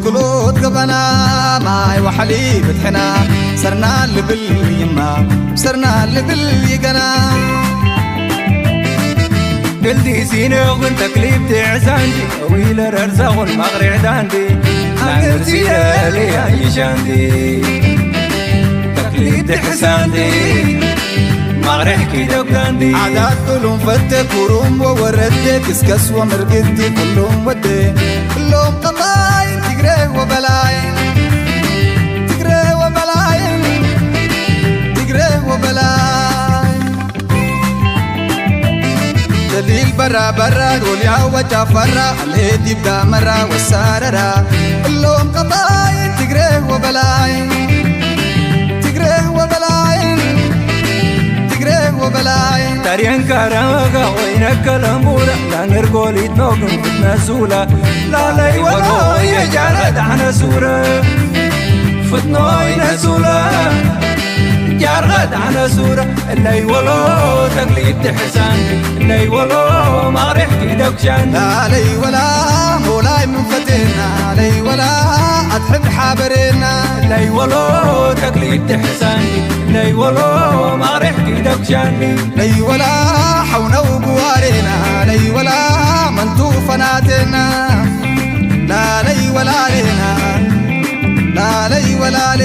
ክሎት ገበና ማይ ዋሕሊ ብትሕና ሰርና ልብል ይማ ሰርና ልብል ይገና ግልዲ ሲኖ ግን ተክሊብ ትዕዛንዲ ዊለ ረርዛኹን ማቕሪዕ ዳንዲ ናንግርሲለ ልያ ይሻንዲ ተክሊብ ትሕሳንዲ ማቕሪሕ ኪደብ ዳንዲ ዓዳት ጡሉም ፈተ ኩሩም ወወረደ ክስከስ ወምርግቲ ኩሉም ወደ ኩሎም ቀባይ ትግረ ወበላይ ትግረ ወበላይ ትግረ ወበላይ ደሊል በራ በራ ዶልያ ወጫፈራ ሌዲብ ዳመራ ወሳረራ እሎም ቀባይ ትግረ ወበላይ ትግረ ወበላይ ትግረ ወበላይ ታሪየን ካራመጋ ኮይነ ከለሙረ ላንር ጎሊት ኖግን ፍትነሱላ ላለይ ወሎ የጃረ ዳዕነሱረ ፍትኖ ይነሱረ ጃረ ዳዕነሱረ እነይ ወሎ ተግሊብ ትሕሳን እነይ ወሎ ማሪሕ ኪደጉሻን ላለይ ወላ ሞላይ ምንፈቴና ለይ ወላ ኣትሕድ ሓበሬና ለይ ወሎ ተግሊብ ትሕሳን ለይ ወሎ ማሪሕ ኪደጉሻን ለይ ወላ ሓውነው ግዋሬና ለይ ወላ መንቱ ፈናቴና ላለይ ወላሌና ላለይ ወላሌ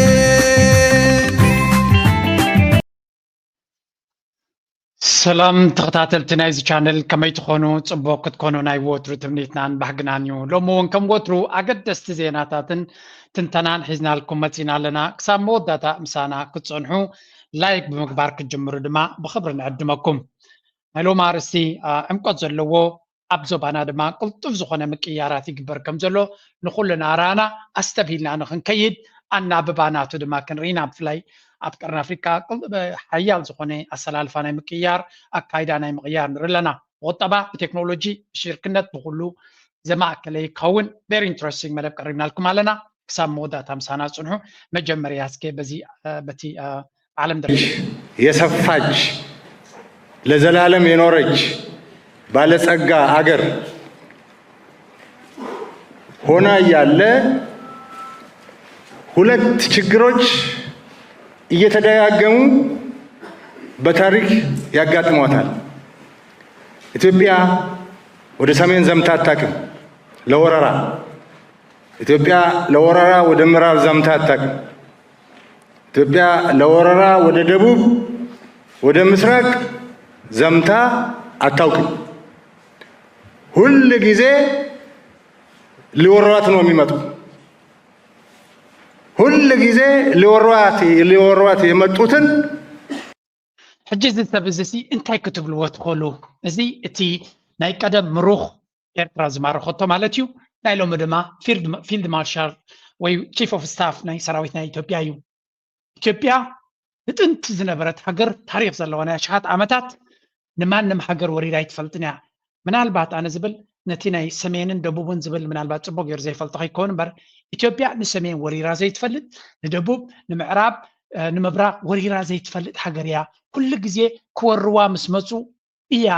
ሰላም ተኸታተልቲ ናይዚ ቻነል ከመይ ትኾኑ? ፅቡቅ ክትኮኑ ናይ ወትሩ ትምኒትናን ባህግናን እዩ። ሎሚ እውን ከም ወትሩ ኣገደስቲ ዜናታትን ትንተናን ሒዝናልኩም መፂና ኣለና። ክሳብ መወዳእታ ምሳና ክትፀንሑ ላይክ ብምግባር ክትጅምሩ ድማ ብኽብሪ ንዕድመኩም። ናይ ሎሚ ኣርእስቲ ዕምቆት ዘለዎ ኣብ ዞባና ድማ ቅልጡፍ ዝኾነ ምቅይያራት ይግበር ከም ዘሎ ንኹልና ኣርኣና ኣስተብሂልና ንኽንከይድ ኣናብባ ናቱ ድማ ክንርኢ ኢና። ብፍላይ ኣብ ቀርኒ ኣፍሪካ ሓያል ዝኾነ ኣሰላልፋ ናይ ምቅይያር ኣካይዳ ናይ ምቕያር ንርኢ ኣለና። ብቁጠባ፣ ብቴክኖሎጂ፣ ብሽርክነት ብኩሉ ዘማእከለ ይከውን። Very interesting መደብ ቀሪብናልኩም ኣለና። ክሳብ መወዳእታ ምሳና ፅንሑ። መጀመርያ እስከ በዚ በቲ ዓለም ደረጃ የሰፋች ለዘላለም የኖረች ባለጸጋ አገር ሆና እያለ ሁለት ችግሮች እየተደጋገሙ በታሪክ ያጋጥሟታል። ኢትዮጵያ ወደ ሰሜን ዘምታ አታውቅም ለወረራ። ኢትዮጵያ ለወረራ ወደ ምዕራብ ዘምታ አታውቅም። ኢትዮጵያ ለወረራ ወደ ደቡብ ወደ ምስራቅ ዘምታ አታውቅም። ሁል ጊዜ ሊወሯት ነው የሚመጡ። ሁል ጊዜ ሊወሯት ሊወሯት የመጡትን ሕጂ እዚ ሰብ እዚ ሲ እንታይ ክትብልዎ ትኽእሉ? እዚ እቲ ናይ ቀደም ምሩኽ ኤርትራ ዝማረኸቶ ማለት እዩ። ናይ ሎሚ ድማ ፊልድ ማርሻል ወይ ቺፍ ኦፍ ስታፍ ናይ ሰራዊት ናይ ኢትዮጵያ እዩ። ኢትዮጵያ ብጥንቲ ዝነበረት ሃገር ታሪኽ ዘለዋ ናይ ኣሽሓት ዓመታት ንማንም ሃገር ወሪራ ኣይትፈልጥን እያ። ምናልባት ኣነ ዝብል ነቲ ናይ ሰሜንን ደቡብን ዝብል ምናልባት ፅቡቅ ገይሩ ዘይፈልጦ ከይከውን እምበር ኢትዮጵያ ንሰሜን ወሪራ ዘይትፈልጥ ንደቡብ ንምዕራብ ንምብራቅ ወሪራ ዘይትፈልጥ ሃገር እያ። ኩሉ ግዜ ክወርዋ ምስ መፁ እያ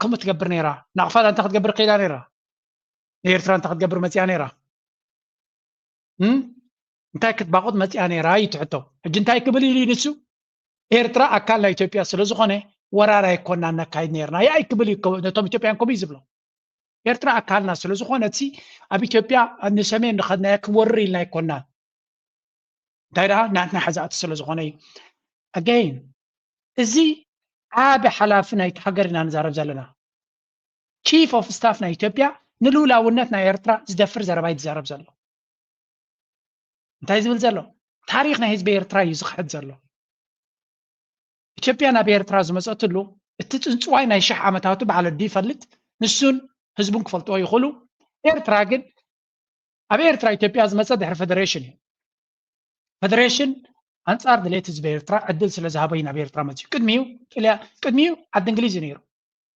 ከምኡ ትገብር ነይራ። ናቕፋ እንታይ ክትገብር ከይዳ ነይራ? ንኤርትራ እንታይ ክትገብር መፂኣ ነይራ? እንታይ ክትባቑጥ መፂኣ ነይራ እዩ ትሕቶ። ሕጂ እንታይ ክብል ኢሉ ንሱ? ኤርትራ ኣካል ናይ ኢትዮጵያ ስለ ዝኾነ ወራር ኣይኮናን ነካይድ ነይርና። ያይ ክብል እዩ ነቶም ኢትዮጵያን ከምኡ እዩ ዝብሎ። ኤርትራ ኣካልና ስለ ዝኾነት ሲ ኣብ ኢትዮጵያ ንሰሜን ንኸድናያ ክንወርር ኢልና ኣይኮናን። እንታይ ደኣ ናትና ሓዛእቲ ስለ ዝኾነ እዩ። ኣገይን እዚ ዓቢ ሓላፊ ናይቲ ሃገር ኢና ንዛረብ ዘለና። ቺፍ ኦፍ ስታፍ ናይ ኢትዮጵያ ንልኡላውነት ናይ ኤርትራ ዝደፍር ዘረባ እዩ ዝዛረብ ዘሎ። እንታይ ዝብል ዘሎ? ታሪኽ ናይ ህዝቢ ኤርትራ እዩ ዝኽሕድ ዘሎ። ኢትዮጵያ ናብ ኤርትራ ዝመፀትሉ እቲ ፅንፅዋይ ናይ ሽሕ ዓመታቱ ባዕሉ ኣዲ ይፈልጥ፣ ንሱን ህዝቡን ክፈልጥዎ ይኽእሉ። ኤርትራ ግን ኣብ ኤርትራ ኢትዮጵያ ዝመፀ ድሕሪ ፈደሬሽን እዩ። ፈደሬሽን ኣንፃር ድሌት ህዝቢ ኤርትራ ዕድል ስለ ዝሃቦ እዩ ናብ ኤርትራ መፅዩ። ቅድሚኡ ጥልያ ቅድሚኡ ዓዲ እንግሊዝ እዩ ነይሩ።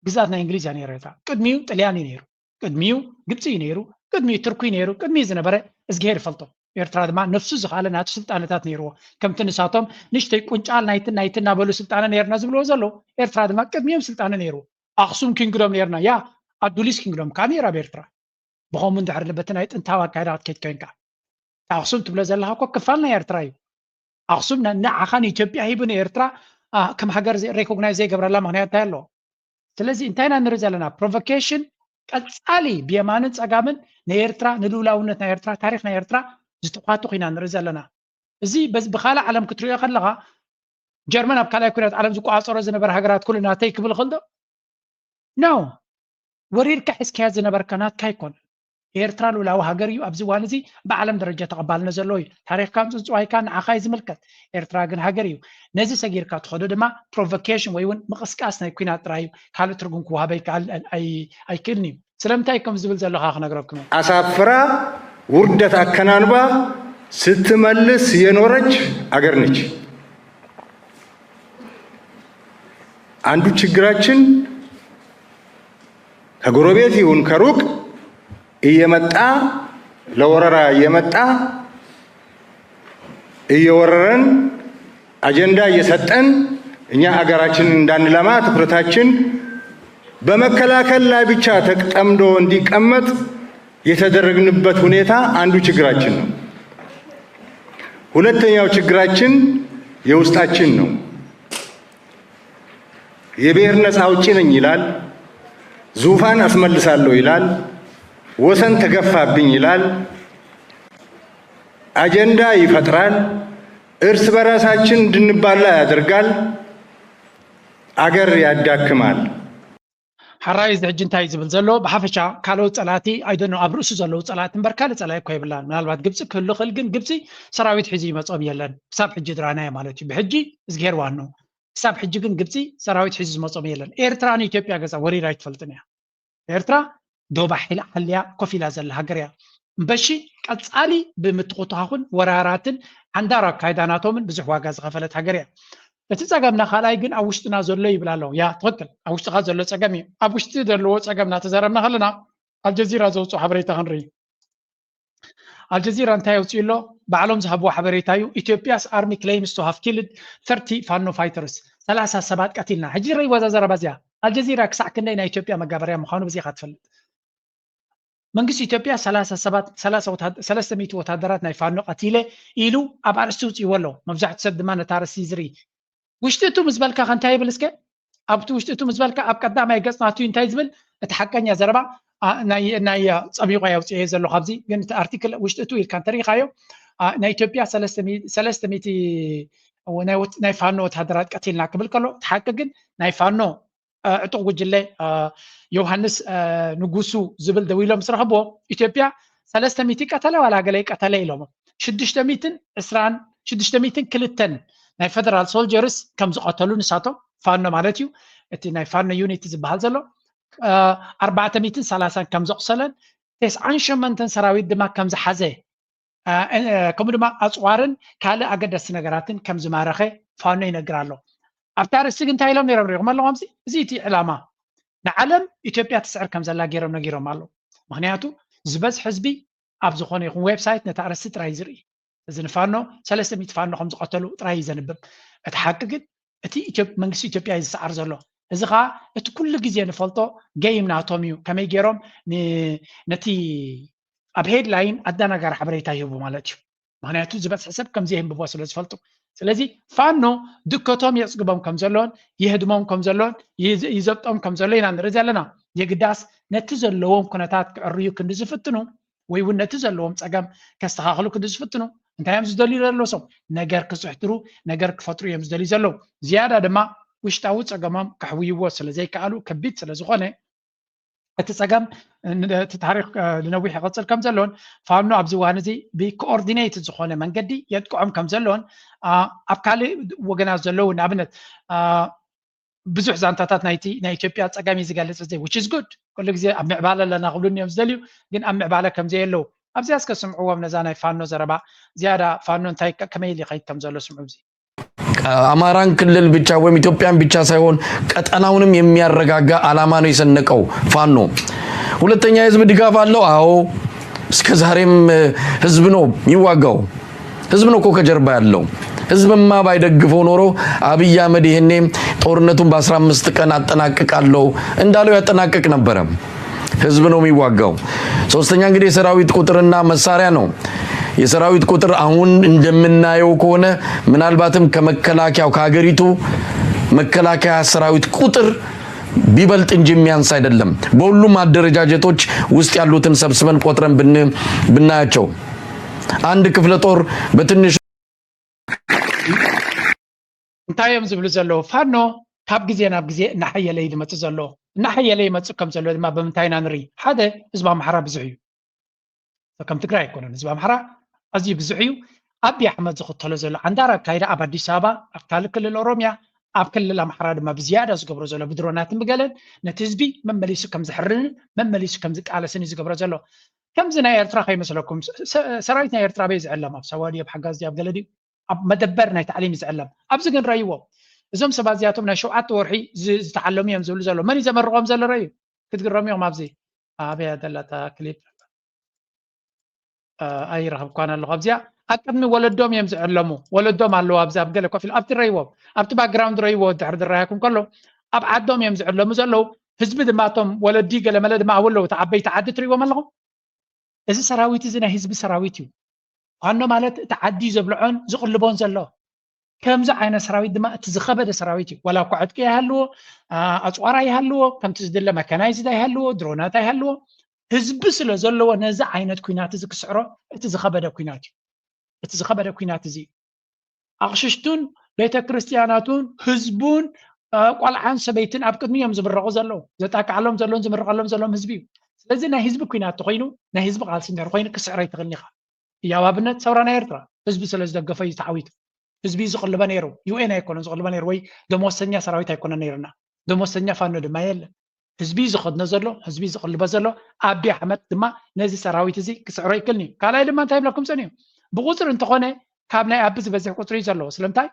ግዝኣት ናይ እንግሊዝ እያ ነይራ ኤርትራ። ቅድሚኡ ጥልያን እዩ ነይሩ። ቅድሚኡ ግብፂ እዩ ነይሩ። ቅድሚኡ ትርኩ እዩ ነይሩ። ቅድሚኡ ዝነበረ እዝግሄር ይፈልጦ። ኤርትራ ድማ ነፍሱ ዝኸኣለ ናቱ ስልጣነታት ነይርዎ። ከምቲ ንሳቶም ንእሽተይ ቁንጫል ናይትን ናይትን እናበሉ ስልጣነ ነይርና ዝብልዎ ዘለዉ ኤርትራ ድማ ቅድሚኦም ስልጣነ ነይርዎ። ኣኽሱም ኪንግዶም ነይርና ያ ኣዱሊስ ኪንግዶም ከዓ ነይራ ኣብ ኤርትራ። ብኸምኡ እንድሕር በቲ ናይ ጥንታዊ ኣካይዳ ክትከይድ ኮይንካ፣ ኣኽሱም ትብሎ ዘለኻ እኮ ክፋል ናይ ኤርትራ እዩ። ኣኽሱም ን- ንዓኻ ንኢትዮጵያ ሂቡ ንኤርትራ፣ ኣ፣ ከም ሃገር ዘ- ሬኮግናይዝ ዘይገብረላ ምኽንያት እንታይ ኣለዎ? ስለዚ እንታይ ኢና ንርኢ ዘለና? ፕሮቮኬሽን ቀጻሊ ብየማንን ጸጋምን ንኤርትራ፣ ንልኡላውነት ናይ ኤርትራ፣ ታሪኽ ናይ ኤርትራ ዝትኳትኽ ኢና ንርኢ ዘለና። እዚ በዚ ብኻልእ ዓለም ክትሪኦ ከለኻ፣ ጀርመን ኣብ ካልኣይ ኩናት ዓለም ዝቆጻጸሮ ዝነበረ ሃገራት ኩሉ ናተይ ክብል ይኽእል ዶ? ኖ። ወሪድካ ሒዝካዮ ዝነበርካ ናትካ ኣይኮነን። ኤርትራ ልኡላዊ ሃገር እዩ። ኣብዚ እዋን እዚ ብዓለም ደረጃ ተቐባልነት ዘለዎ እዩ። ታሪኽካን ጽንጽዋይካን ንዓኻ እዩ ዝምልከት። ኤርትራ ግን ሃገር እዩ። ነዚ ሰጊርካ ትኸዶ ድማ ፕሮቮኬሽን ወይ እውን ምቕስቃስ ናይ ኲናት ጥራይ እዩ። ካልእ ትርጉም ክወሃበ ይከኣል ኣይ- ኣይክእልን እዩ። ስለምንታይ ከም ዝብል ዘለኻ ክነግረኩም እየ። አሳፍራ ውርደት አከናንባ ስትመልስ የኖረች አገር ነች። አንዱ ችግራችን ከጎረቤት ይሁን ከሩቅ እየመጣ፣ ለወረራ እየመጣ፣ እየወረረን፣ አጀንዳ እየሰጠን፣ እኛ አገራችንን እንዳንለማ ትኩረታችን በመከላከል ላይ ብቻ ተጠምዶ እንዲቀመጥ የተደረግንበት ሁኔታ አንዱ ችግራችን ነው። ሁለተኛው ችግራችን የውስጣችን ነው። የብሔር ነፃ አውጪ ነኝ ይላል፣ ዙፋን አስመልሳለሁ ይላል፣ ወሰን ተገፋብኝ ይላል፣ አጀንዳ ይፈጥራል፣ እርስ በራሳችን እንድንባላ ያደርጋል፣ አገር ያዳክማል። ሓራይ እዚ ሕጂ እንታይ እዩ ዝብል ዘሎ? ብሓፈሻ ካልኦት ጸላእቲ ኣይደኖ ኣብ ርእሱ ዘለዉ ጸላእቲ እምበር ካልእ ጸላኢ እኮ የብላን። ምናልባት ግብፂ ክህሉ ክእል፣ ግን ግብፂ ሰራዊት ሒዙ ይመጾም የለን። ክሳብ ሕጂ ድራናዮ ማለት እዩ። ብሕጂ እዝግሄር ዋኖ። ክሳብ ሕጂ ግን ግብፂ ሰራዊት ሒዙ ዝመጾም የለን። ኤርትራ ንኢትዮጵያ ገዛ ወሪራ ኣይትፈልጥን እያ። ኤርትራ ዶባ ሒላ ሓልያ ኮፍ ኢላ ዘላ ሃገር እያ። እምበሺ ቀጻሊ ብምትኹትኻኹን ወራራትን ዓንዳር ኣካይዳ ናቶምን ብዙሕ ዋጋ ዝኸፈለት ሃገር እያ። እቲ ጸገምና ካልኣይ ግን ኣብ ውሽጥና ዘሎ ይብል ኣለዉ። ያ ትኽክል፣ ኣብ ውሽጥኻ ዘሎ ጸገም እዩ። ኣብ ውሽጢ ዘለዎ ጸገም እናተዛረብና ከለና ኣልጀዚራ ዘውፅኦ ሓበሬታ ክንርኢ። ኣልጀዚራ እንታይ ኣውፅኡ ኣሎ? ባዕሎም ዝሃብዎ ሓበሬታ እዩ። ኢትዮጵያስ army claims to have killed thirty Fano fighters፣ ሰላሳ ሰባት ቀቲልና። ሕጂ ርኢዋ እዛ ዘረባ እዚኣ። ኣልጀዚራ ክሳዕ ክንደይ ናይ ኢትዮጵያ መጋበርያ ምዃኑ በዚኻ ትፈልጥ። መንግስቲ ኢትዮጵያ ሰላሳ ሰባት፣ ሰላሳ ወታደ-፣ ሰለስተ ሚእቲ ወታደራት ናይ ፋኖ ቀቲለ ኢሉ ኣብ ኣርእስቲ ውፅእዎ ኣሎ። መብዛሕትኡ ሰብ ድማ ነታ ኣርእስቲ ዝርኢ። ውሽጢ እቱ ምስ በልካ ከ እንታይ ይብል እስከ? ኣብቲ ውሽጢ እቱ ምስ በልካ ኣብ ቀዳማይ ገፅ ናቱ እንታይ ዝብል? እቲ ሓቀኛ ዘረባ፣ ኣ፣ ናይ፣ ናይ፣ ኣ፣ ጸሚቑ ኣውፅኤ ዘሎ ካብዚ፣ ግን እቲ ኣርቲክል ውሽጢ እቱ ኢልካ እንተሪኢኻዮ፣ ኣ፣ ናይ ኢትዮጵያ ሰለስተ ሚእቲ፣ ሰለስተ ሚእቲ ናይ ወት-፣ ናይ ፋኖ ወታደራት ቀቲልና ክብል ከሎ፣ እቲ ሓቂ ግን ናይ ፋኖ፣ ኣ፣ ዕጡቕ ጉጅለ፣ ኣ፣ ዮሃንስ፣ ኣ፣ ንጉሱ ዝብል ደው ኢሎም ምስ ረኸብዎ፣ ኢትዮጵያ ሰለስተ ሚእቲ ቀተለ ዋላ ገለ ቀተለ ኢሎሞ። ሽዱሽተ ሚእትን ዕስራን፣ ሽዱሽተ ሚእትን ክልተን ናይ ፈደራል ሶልጀርስ ከም ዝቐተሉ ንሳቶም ፋኖ ማለት እዩ። እቲ ናይ ፋኖ ዩኒት ዝበሃል ዘሎ፣ ኣ፣ ኣርባዕተ ሚእትን ሰላሳን ከም ዘቑሰለን፣ ተስዓን ሸሞንተን ሰራዊት ድማ ከም ዝሓዘ፣ ኣ፣ እ፣ ከምኡ ድማ ኣጽዋርን ካልእ ኣገደስቲ ነገራትን ከም ዝማረኸ ፋኖ ይነግር ኣሎ። ኣብታ ርእሲ ግን እንታይ ኢሎም ነይሮም ሪኢኹም ኣለኹም? እዚ፣ እዚ እቲ ዕላማ ንዓለም ኢትዮጵያ ትስዕር ከም ዘላ ገይሮም ነጊሮም ኣለዉ። ምኽንያቱ ዝበዝሕ ህዝቢ ኣብ ዝኾነ ይኹን ዌብሳይት ነታ ኣርእስቲ ጥራይ እዩ ዝርኢ። እዚ ንፋኖ ሰለስተ ሚእቲ ፋኖ ከም ዝቐተሉ ጥራይ እዩ ዘንብብ። እቲ ሓቂ ግን እቲ ኢትዮ-፣ መንግስቲ ኢትዮጵያ እዩ ዝሰዓር ዘሎ። እዚ ኸኣ እቲ ኩሉ ግዜ ንፈልጦ ጌይም ናቶም እዩ። ከመይ ገይሮም ን-፣ ነቲ ኣብ ሄድላይን ኣደናጋሪ ሓበሬታ ይህቡ ማለት እዩ። ምኽንያቱ ዝበዝሐ ሰብ ከም ዘየንብቦ ስለ ዝፈልጡ። ስለዚ ፋኖ ድከቶም የጽግቦም ከም ዘሎን የህድሞም ከም ዘሎን ይዝ-፣ ይዘብጦም ከም ዘሎ ኢና ንርኢ ዘለና። የግዳስ ነቲ ዘለዎም ኩነታት ክዕርዩ ክንዲ ዝፍትኑ ወይ እውን ነቲ ዘለዎም ጸገም ከስተኻኽሉ ክንዲ ዝፍትኑ እንታይ እዮም ዝደልዩ ዘለዉ? ሰብ ነገር ክጽሕትሩ፣ ነገር ክፈጥሩ እዮም ዝደልዩ ዘለዉ። ዝያዳ ድማ ውሽጣዊ ጸገሞም ከሕውይዎ ስለ ዘይከኣሉ ከቢድ ስለ ዝኾነ እቲ ጸገም ን-፣ እቲ ታሪኽ፣ እ፣ ንነዊሕ ይቐጽል ከም ዘሎን ፋኖ ኣብዚ እዋን እዚ ብኮኦርዲኔት ዝኾነ መንገዲ የጥቅዖም ከም ዘሎን፣ ኣ፣ ኣብ ካልእ ወገናት ዘለዉ ንኣብነት፣ ኣ፣ ብዙሕ ዛንታታት ናይቲ ናይ ኢትዮጵያ ጸገም እዩ ዝገልጽ እዚ፣ which is good። ኩሉ ግዜ ኣብ ምዕባለ ኣለና ክብሉኒ እዮም ዝደልዩ፣ ግን ኣብ ምዕባለ ከም ዘየለዉ። ኣብዚኣ እስከ ስምዕዎም ነዛ ናይ ፋኖ ዘረባ ዝያዳ ፋኖ እንታይ ከ-፣ ከመይ ኢሉ ይኸይድ ከም ዘሎ ስምዑ እዚ። አማራን ክልል ብቻ ወይም ኢትዮጵያን ብቻ ሳይሆን ቀጠናውንም የሚያረጋጋ ዓላማ ነው የሰነቀው ፋኖ። ሁለተኛ የህዝብ ድጋፍ አለው። አዎ እስከ ዛሬም ህዝብ ነው የሚዋጋው። ህዝብ ነው እኮ ከጀርባ ያለው። ህዝብማ ባይደግፈው ኖሮ አብይ አህመድ ይሄኔ ጦርነቱን በአስራ አምስት ቀን አጠናቅቃለሁ እንዳለው ያጠናቅቅ ነበረ። ህዝብ ነው የሚዋጋው። ሶስተኛ እንግዲህ የሰራዊት ቁጥርና መሳሪያ ነው። የሰራዊት ቁጥር አሁን እንደምናየው ከሆነ ምናልባትም ከመከላከያው ከሀገሪቱ መከላከያ ሰራዊት ቁጥር ቢበልጥ እንጂ የሚያንስ አይደለም። በሁሉም አደረጃጀቶች ውስጥ ያሉትን ሰብስበን ቆጥረን ብን ብናያቸው አንድ ክፍለ ጦር በትንሹ እንታይ እዮም ዝብሉ ዘለዉ? ፋኖ ካብ ግዜ ናብ ግዜ እናሓየለ እዩ ዝመፅእ ዘሎ። እናሓየለ ይመፅእ ከም ዘሎ ድማ ብምንታይ ኢና ንርኢ? ሓደ፣ ህዝቢ ኣምሓራ ብዙሕ እዩ። ከም ትግራይ ኣይኮነን። ህዝቢ ኣምሓራ ኣዝዩ ብዙሕ እዩ። ኣብይ ኣሕመድ ዝኽተሎ ዘሎ ዓንዳር ኣካይዳ ኣብ ኣዲስ ኣበባ፣ ኣብ ካልእ ክልል ኦሮምያ፣ ኣብ ክልል ኣምሓራ ድማ ብዝያዳ ዝገብሮ ዘሎ ብድሮናትን ብገለን ነቲ ህዝቢ መመሊሱ ከም ዝሕርንን መመሊሱ ከም ዝቃለስን እዩ ዝገብሮ ዘሎ። ከምዚ ናይ ኤርትራ ከይመስለኩም፣ ሰራዊት ናይ ኤርትራ በይ ዝዕለም ኣብ ሳዋዲ ኣብ ሓጋዚ ኣብ ገለ ድዩ ኣብ መደበር ናይ ታዕሊም ዝዕለም ኣብዚ ግን ረይዎም እዞም ሰባት እዚኣቶም ናይ ሸውዓተ ወርሒ ዝተዓለሙ እዮም ዝብሉ ዘሎ መን እዩ ዘመርቆም ዘሎ ረዩ ክትግረሙ እዮም ኣብዚ ኣበያ ደላታ ክሊፕ ኣይረኸብኳን ኣለኹ ኣብዚኣ ኣብ ቅድሚ ወለዶም እዮም ዝዕለሙ ወለዶም ኣለዉ ኣብዚ ኣብ ገለ ኮፍ ኣብቲ ረይዎም ኣብቲ ባክግራውንድ ረይዎ ድሕሪ ዝረያኩም ከሎ ኣብ ዓዶም እዮም ዝዕለሙ ዘለዉ ህዝቢ ድማ እቶም ወለዲ ገለመለ ድማ ኣብለዉ እቲ ዓበይቲ ዓዲ ትርእዎም ኣለኹም እዚ ሰራዊት እዚ ናይ ህዝቢ ሰራዊት እዩ ፋኖ ማለት እቲ ዓዲ ዘብልዖን ዝቕልቦን ዘሎ ከምዚ ዓይነት ሰራዊት ድማ እቲ ዝኸበደ ሰራዊት እዩ ዋላ እኳ ዕጥቂ ይሃልዎ ኣፅዋራ ይሃልዎ ከምቲ ዝድለ መካናይዝድ ኣይሃልዎ ድሮናት ኣይሃልዎ ህዝቢ ስለ ዘለዎ ነዚ ዓይነት ኩናት እዚ ክስዕሮ እቲ ዝኸበደ ኩናት እዩ እቲ ዝኸበደ ኩናት እዚ ኣቕሽሽቱን ቤተ ክርስቲያናቱን ህዝቡን ቆልዓን ሰበይትን ኣብ ቅድሚ እዮም ዝምረቑ ዘለዉ ዘጣቅዓሎም ዘሎን ዝምረቐሎም ዘሎም ህዝቢ እዩ ስለዚ ናይ ህዝቢ ኩናት ተኮይኑ ናይ ህዝቢ ቃልሲ እንድሕር ኮይኑ ክስዕር ኣይትኽእልን ኢኻ እዩ ኣብ ኣብነት ሰውራ ናይ ኤርትራ ህዝቢ ስለ ዝደገፈ እዩ ተዓዊቱ ህዝቢ እዩ ዝቕልበ ነይሩ ዩኤን ኣይኮነን ዝቕልበ ነይሩ ወይ ደመወሰኛ ሰራዊት ኣይኮነን ነይርና ደመወሰኛ ፋኖ ድማ የለን ህዝቢ እዩ ዝኸድኖ ዘሎ ህዝቢ እዩ ዝቕልበ ዘሎ ኣቢ ኣሕመድ ድማ ነዚ ሰራዊት እዚ ክስዕሮ ይክልኒ ካልኣይ ድማ እንታይ ይብለኩም ፀኒዩ ብቁፅሪ እንተኾነ ካብ ናይ ኣቢ ዝበዝሕ ቁፅሪ እዩ ዘለዎ ስለምንታይ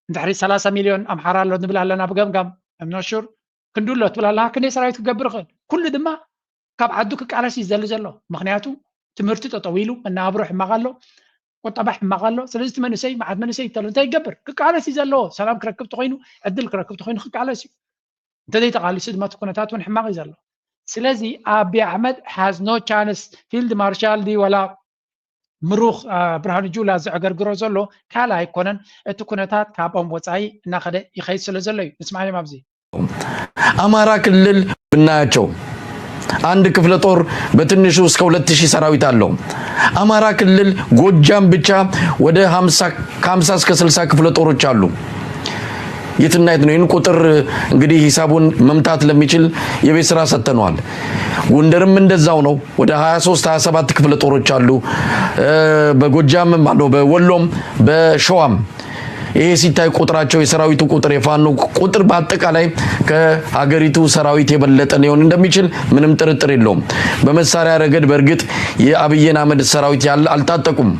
እንድሕሪ ሰላሳ ሚልዮን ኣምሓራ ኣሎ ንብል ኣለና ብገምጋም እምኖሹር ክንዲ ኣሎ ትብል ኣለካ ክንደይ ሰራዊት ክገብር ይኽእል ኩሉ ድማ ካብ ዓዱ ክቃለስ እዩ ዘሊ ዘሎ ምክንያቱ ትምህርቲ ጠጠው ኢሉ መናብሮ ሕማቕ ኣሎ ቁጠባ ሕማቕ ኣሎ ስለዚ እቲ መንእሰይ መዓት መንእሰይ ይተሎ እንታይ ይገብር ክቃለስ እዩ ዘለዎ ሰላም ክረክብ ተኮይኑ ዕድል ክረክብ ተኮይኑ ክቃለስ እዩ እንተዘይተቃሊሱ ድማ እቲ ኩነታት እውን ሕማቕ እዩ ዘሎ ስለዚ ኣቢ ኣሕመድ has no chance field marshal ድዩ ወላ ምሩኽ ብርሃኑ ጁላ ዘዕገርግሮ ዘሎ ካልእ ኣይኮነን እቲ ኩነታት ካብኦም ወፃኢ እናኸደ ይኸይድ ስለ ዘሎ እዩ ንስማዕዮም ኣብዚ አማራ ክልል ብናያቸው አንድ ክፍለ ጦር በትንሹ እስከ ሁለት ሺህ ሰራዊት አለው። አማራ ክልል ጎጃም ብቻ ወደ ሀምሳ ከሀምሳ እስከ ስልሳ ክፍለ ጦሮች አሉ። የትና የት ነው? ይህን ቁጥር እንግዲህ ሂሳቡን መምታት ለሚችል የቤት ስራ ሰጥተነዋል። ጎንደርም እንደዛው ነው። ወደ ሀያ ሶስት ሀያ ሰባት ክፍለ ጦሮች አሉ። በጎጃምም አሉ፣ በወሎም በሸዋም ይሄ ሲታይ ቁጥራቸው የሰራዊቱ ቁጥር የፋኖ ቁጥር በአጠቃላይ ከሀገሪቱ ሰራዊት የበለጠ ሊሆን እንደሚችል ምንም ጥርጥር የለውም። በመሳሪያ ረገድ በእርግጥ የአብይን አህመድ ሰራዊት ያለ አልታጠቁም።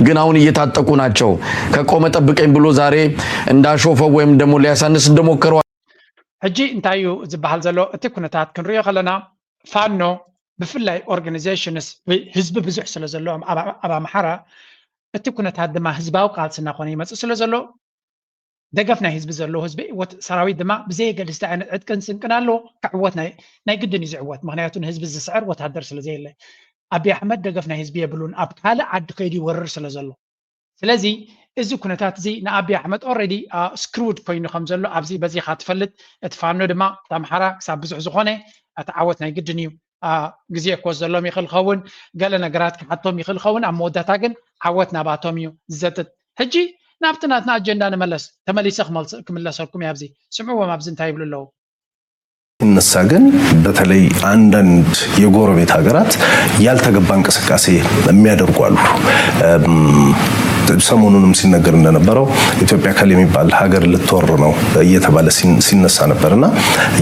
ግን አሁን እየታጠቁ ናቸው። ከቆመ ጠብቀኝ ብሎ ዛሬ እንዳሾፈው ወይም ደግሞ ሊያሳንስ እንደሞከረው ሕጂ እንታይ እዩ ዝበሃል ዘሎ እቲ ኩነታት ክንሪኦ ከለና ፋኖ ብፍላይ organizations ህዝቢ ብዙሕ ስለ ዘሎ ኣብ ኣምሓራ እቲ ኩነታት ድማ ህዝባዊ ቃልሲ እናኾነ ይመፅእ ስለ ዘሎ ደገፍ ናይ ህዝቢ ዘለዎ ህዝቢ ሰራዊት ድማ ብዘየገድስ ዓይነት ዕጥቅን ስንቅን ኣለዎ ክዕወት ናይ ግድን እዩ ዝዕወት ምክንያቱ ንህዝቢ ዝስዕር ወታደር ስለ ዘየለ ኣቢ ኣሕመድ ደገፍ ናይ ህዝቢ የብሉን ኣብ ካልእ ዓዲ ከይዱ ይወርር ስለ ዘሎ ስለዚ እዚ ኩነታት እዚ ንኣቢ ኣሕመድ already screwed ኮይኑ ከም ዘሎ ኣብዚ በዚኻ ትፈልጥ እቲ ፋኖ ድማ እቲ ኣምሓራ ክሳብ ብዙሕ ዝኾነ እቲ ዓወት ናይ ግድን እዩ ግዜ ክወስደሎም ይኽእል ኸውን ገለ ነገራት ክሓቶም ይኽእል ኸውን ኣብ መወዳታ ግን ዓወት ናባቶም እዩ ዝዘጥጥ ሕጂ ናብቲ ናትና ኣጀንዳ ንመለስ ተመሊሰ ክምለሰልኩም እየ ኣብዚ ስምዕዎም ኣብዚ እንታይ ይብሉ ኣለዉ ይነሳ ግን በተለይ አንዳንድ የጎረቤት ሀገራት ያልተገባ እንቅስቃሴ የሚያደርጉ አሉ። ሰሞኑንም ሲነገር እንደነበረው ኢትዮጵያ ከል የሚባል ሀገር ልትወር ነው እየተባለ ሲነሳ ነበር እና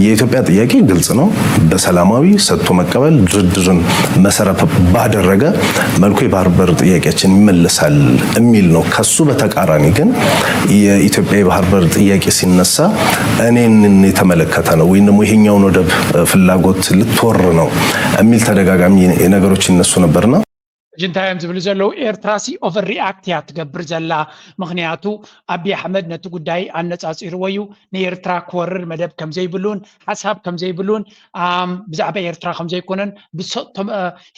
የኢትዮጵያ ጥያቄ ግልጽ ነው። በሰላማዊ ሰጥቶ መቀበል ድርድርን መሰረት ባደረገ መልኩ የባህር በር ጥያቄያችን ይመለሳል የሚል ነው። ከሱ በተቃራኒ ግን የኢትዮጵያ የባህር በር ጥያቄ ሲነሳ እኔን የተመለከተ ነው ወይም ደግሞ ይሄኛውን ወደብ ፍላጎት ልትወር ነው የሚል ተደጋጋሚ ነገሮች ይነሱ ነበርና እንታይ እዮም ዝብሉ ዘለዉ? ኤርትራሲ ኦቨር ሪኣክት እያ ትገብር ዘላ። ምኽንያቱ ኣብይ ኣሕመድ ነቲ ጉዳይ ኣነጻጺርዎ እዩ። ንኤርትራ ክወርር መደብ ከም ዘይብሉን ሓሳብ ከም ዘይብሉን፣ ኣም፣ ብዛዕባ ኤርትራ ከም ዘይኮነን፣ ብሰጥቶም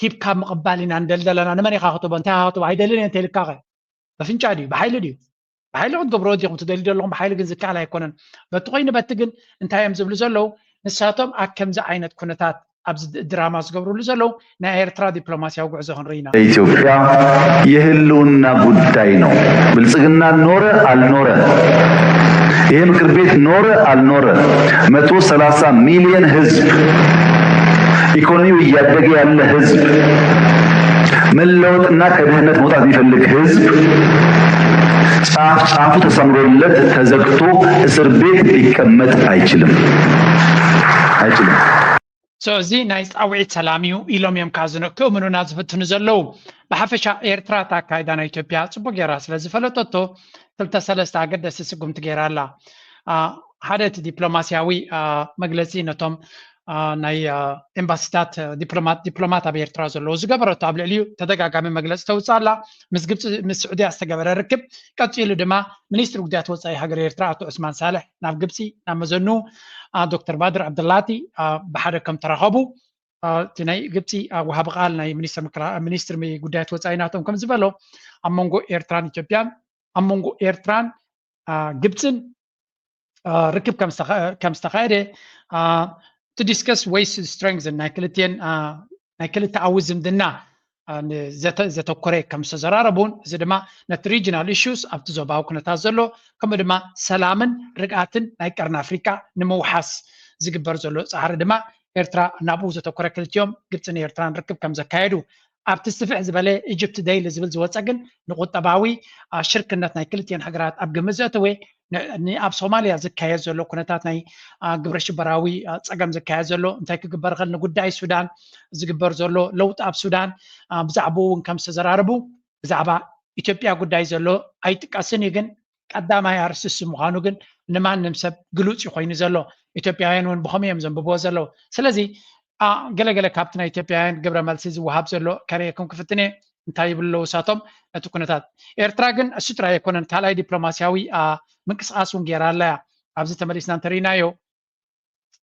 ሂብካ ምቕባል ኢና ንደልደለና። ንመን ኢኻ ክትቦ እንታይ ኢኻ ክትቦ ኣይደልን እየ እንተልካኸ? በፍንጫ ድዩ? ብሓይሊ ድዩ? ብሓይሊ ክትገብርዎ ዲኹም ትደልዩ ዘለኹም? ብሓይሊ ግን ዝከኣል ኣይኮነን። በቲ ኮይኑ በቲ ግን እንታይ እዮም ዝብሉ ዘለዉ? ንሳቶም ኣብ ከምዚ ዓይነት ኩነታት ኣብዚ ድራማ ዝገብርሉ ዘለዉ ናይ ኤርትራ ዲፕሎማሲያዊ ጉዕዞ ክንርኢ ኢና። ኢትዮጵያ የህልውና ጉዳይ ነው። ብልጽግና ኖረ አልኖረ፣ ይሄ ምክር ቤት ኖረ አልኖረ፣ መቶ ሰላሳ ሚሊዮን ህዝብ፣ ኢኮኖሚው እያደገ ያለ ህዝብ፣ መለወጥና ከድህነት መውጣት የሚፈልግ ህዝብ ጫፍ ጫፉ ተሰምሮለት ተዘግቶ እስር ቤት ሊቀመጥ አይችልም፣ አይችልም። So እዚ ናይ ጻውዒት ሰላም እዩ ኢሎም እዮም ካብ ዝነ-፣ ክእምኑና ዝፍትኑ ዘለዉ። ብሓፈሻ ኤርትራ እታ ኣካይዳ ናይ ኢትዮጵያ ጽቡቅ ጌራ ስለ ዝፈለጠቶ ክልተ ሰለስተ ኣገደስቲ ስጉምቲ ጌራ ኣላ። አ፣ ሓደ እቲ ዲፕሎማሲያዊ፣ አ፣ መግለጺ ነቶም፣ አ፣ ናይ፣ አ፣ ኤምባሲታት፣ አ፣ ዲፕሎማት ዲፕሎማት ኣብ ኤርትራ ዘለዉ ዝገበረቶ ኣብ ልዕሊኡ ተደጋጋሚ መግለጺ ተውጽእ ኣላ። ምስ ግብጺ ምስ ስዑድያ ዝተገበረ ርክብ ቀጺሉ ድማ ሚኒስትሪ ጉዳያት ወጻኢ ሃገር ኤርትራ ኣቶ ዑስማን ሳልሕ ናብ ግብጺ ናብ መዘኑ፣ አ፣ ዶክተር ባድር ዓብደላቲ፣ አ፣ ብሓደ ከም ተራኸቡ፣ አ፣ እቲ ናይ ግብጺ፣ አ፣ ወሃቢ ቃል ናይ ሚኒስትር ምክላ-፣ ሚኒስትሪ ጉዳያት ወጻኢ ናቶም ከም ዝበሎ ኣብ መንጎ ኤርትራን ኢትዮጵያን ኣብ መንጎ ኤርትራን፣ አ፣ ግብጽን፣ አ፣ ርክብ ከም ዝተኸ-፣ ከም ዝተኻየደ፣ አ፣ to discuss ways to strengthen ናይ ክልቲኤን፣ አ፣ ናይ ክልተኣዊ ዝምድና፣ አ፣ ንዘተ-፣ ዘተኮረ ከም ዝተዘራረቡን እዚ ድማ ነቲ ሪጅናል ኢሹስ ኣብቲ ዞባዊ ኩነታት ዘሎ ከምኡ ድማ ሰላምን ርግኣትን ናይ ቀርኒ ኣፍሪቃ ንምውሓስ ዝግበር ዘሎ ጻዕሪ ድማ ኤርትራ ናብኡ ዘተኮረ ክልቲኦም ግብጽን ኤርትራን ርክብ ከም ዘካየዱ ኣብቲ ስፍሕ ዝበለ ኢጅፕት ደይሊ ዝብል ዝወጸ ግን ንቁጠባዊ፣ አ፣ ሽርክነት ናይ ክልቲኤን ሃገራት ኣብ ግምት ዘእተወ ን-፣ ን-፣ ኣብ ሶማልያ ዝካየድ ዘሎ ኩነታት ናይ፣ አ፣ ግብረ ሽበራዊ፣ አ፣ ጸገም ዝካየድ ዘሎ እንታይ ክግበር ይኽእል፣ ንጉዳይ ሱዳን ዝግበር ዘሎ ለውጢ ኣብ ሱዳን፣ አ፣ ብዛዕባኡ እውን ከም ዝተዘራረቡ ብዛዕባ ኢትዮጵያ ጉዳይ ዘሎ ኣይጥቀስን እዩ፣ ግን ቀዳማይ ኣርእስቲ እሱ ምዃኑ ግን ንማንም ሰብ ግሉጽ እዩ ኮይኑ ዘሎ። ኢትዮጵያውያን እውን ብኸመይ እዮም ዘንብብዎ ዘለዉ? ስለዚ፣ አ፣ ገለገለ ካብቲ ናይ ኢትዮጵያውያን ግብረ መልሲ ዝወሃብ ዘሎ ከርእየኩም ክፍትን እየ። እንታይ ይብሉ ኣለዉ እሳቶም ነቲ ኩነታት? ኤርትራ ግን እሱ ጥራይ ኣይኮነን፣ ካልኣይ ዲፕሎማሲያዊ፣ አ፣ ምንቅስቓስ እውን ገይራ ኣላ እያ። ኣብዚ ተመሊስና እንተርኢናዮ፣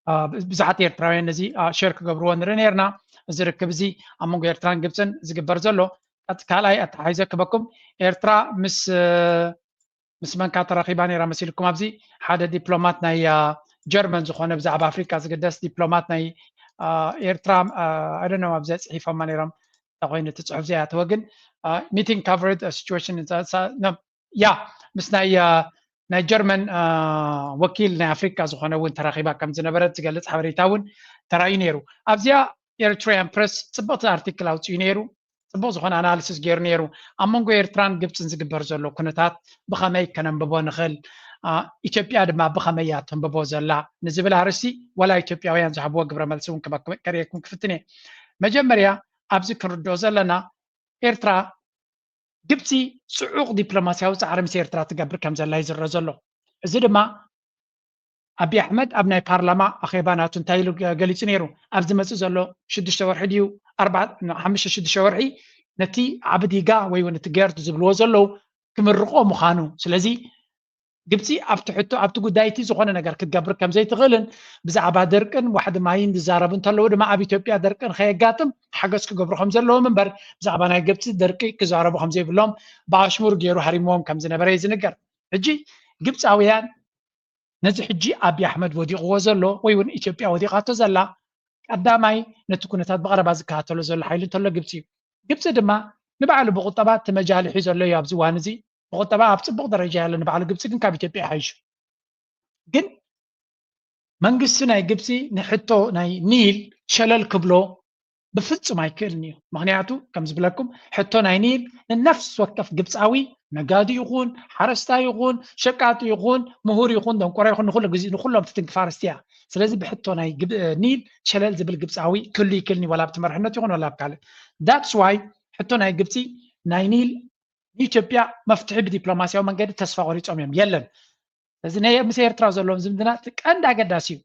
አ፣ ብ-፣ ብዙሓት ኤርትራውያን ነዚ፣ አ፣ ሸር ክገብርዎ ንርኢ ነርና። እዚ ርክብ እዚ ኣብ መንጎ ኤርትራን ግብጽን ዝግበር ዘሎ። ቀጥ-፣ ካልኣይ ኣተሓሒዘ ክበኩም፣ ኤርትራ ምስ፣ እ፣ ምስ መንካ ተራኺባ ነይራ መሲልኩም? ኣብዚ ሓደ ዲፕሎማት ናይ፣ አ፣ ጀርመን ዝኾነ ብዛዕባ ኣፍሪቃ ዝግደስ ዲፕሎማት ናይ፣ አ፣ ኤርትራ፣ አ፣ I don't know፣ ኣብዚ ጽሒፎማ ነይሮም። እንታይ ኮይኑ እቲ ጽሑፍ ዘይኣተወ ግን፣ አ፣ meeting covered a situation in Sa-፣ Sa-፣ no፣ ያ፣ ምስ ናይ፣ አ፣ ናይ ጀርመን፣ አ፣ ወኪል ናይ ኣፍሪቃ ዝኾነ እውን ተራኺባ ከም ዝነበረት ዝገልጽ ሓበሬታ እውን ተራእዩ ነይሩ። ኣብዚኣ ኤሪትሪያን ፕረስ ጽብቕቲ ኣርቲክል ኣውጺኡ ነይሩ። ጽቡቕ ዝኾነ ኣናሊሲስ ገይሩ ነይሩ። ኣብ መንጎ ኤርትራን ግብጽን ዝግበር ዘሎ ኩነታት ብኸመይ ከነንብቦ ንኽእል፣ አ፣ ኢትዮጵያ ድማ ብኸመይ እያ ተንብቦ ዘላ ንዝብል ኣርእስቲ ዋላ ኢትዮጵያውያን ዝሃብዎ ግብረ መልሲ እውን ክበ-፣ ከርእየኩም ክፍትን እየ። መጀመርያ ኣብዚ ክንርድኦ ዘለና ኤርትራ ግብጺ ጽዑቕ ዲፕሎማሲያዊ ጻዕሪ ምስ ኤርትራ ትገብር ከም ዘላ እዩ ዝረአ ዘሎ። እዚ ድማ ኣብይ ኣሕመድ ኣብ ናይ ፓርላማ ኣኼባ ናቱ እንታይ ኢሉ ገ-፣ ገሊጹ ነይሩ? ኣብ ዝመጽእ ዘሎ ሽዱሽተ ወርሒ ድዩ ኣርባ-፣ ሓሙሽተ ሽዱሽተ ወርሒ ነቲ ዓብዲጋ ወይ እውን እቲ ገርድ ዝብልዎ ዘለዉ ክምርቖ ምዃኑ። ስለዚ ግብጺ ኣብቲ ሕቶ፣ ኣብቲ ጉዳይ እቲ ዝኾነ ነገር ክትገብር ከም ዘይትኽእልን ብዛዕባ ደርቅን ዋሕዲ ማይን ዝዛረቡ እንተለዉ ድማ ኣብ ኢትዮጵያ ደርቂ ንኸየጋጥም ሓገዝ ክገብሩ ከም ዘለዎም እምበር ብዛዕባ ናይ ግብጺ ደርቂ ክዛረቡ ከም ዘይብሎም ብኣሽሙር ገይሩ ሃሪምዎም ከም ዝነበረ እዩ ዝንገር። ሕጂ ግብጻውያን ነዚ ሕጂ ኣብይ ኣሕመድ ወዲቕዎ ዘሎ ወይ እውን ኢትዮጵያ ወዲቓቶ ዘላ ቀዳማይ ነቲ ኩነታት ብቐረባ ዝከታተሎ ዘሎ ሓይሊ እንተሎ ግብጺ እዩ። ግብጺ ድማ ንባዕሉ ብቁጠባ እቲ መጃልሒ ዘሎ እዩ ኣብዚ እዋን እዚ። ብቁጠባ ኣብ ጽቡቕ ደረጃ ያለ፣ ንባዕሉ ግብጺ ግን ካብ ኢትዮጵያ ይሓይሽ። ግን መንግስቲ ናይ ግብጺ ንሕቶ ናይ ኒል ሸለል ክብሎ ብፍጹም ኣይክእልን እዩ። ምኽንያቱ ከም ዝብለኩም ሕቶ ናይ ኒል ንነፍሲ ወከፍ ግብጻዊ ነጋዲ ይኹን ሓረስታይ ይኹን ሸቃጢ ይኹን ምሁር ይኹን ደንቆሮ ይኹን ንኹሉ ግዜ ንኹሎም ትትንክፍ ኣርእስቲ እያ። ስለዚ ብሕቶ ናይ ግብ-፣ ኒል ሸለል ዝብል ግብጻዊ ክህሉ ይክእልን እዩ፣ ዋላ ኣብቲ መርሕነት ይኹን ዋላ ኣብ ካልእ። That's why ሕቶ ናይ ግብጺ ናይ ኒል ንኢትዮጵያ መፍትሒ ብዲፕሎማሲያዊ መንገዲ ተስፋ ቆሪጾም እዮም። የለን። እዚ ናይ ምስ ኤርትራ ዘለዎም ዝምድና እቲ ቀንዲ ኣገዳሲ እዩ።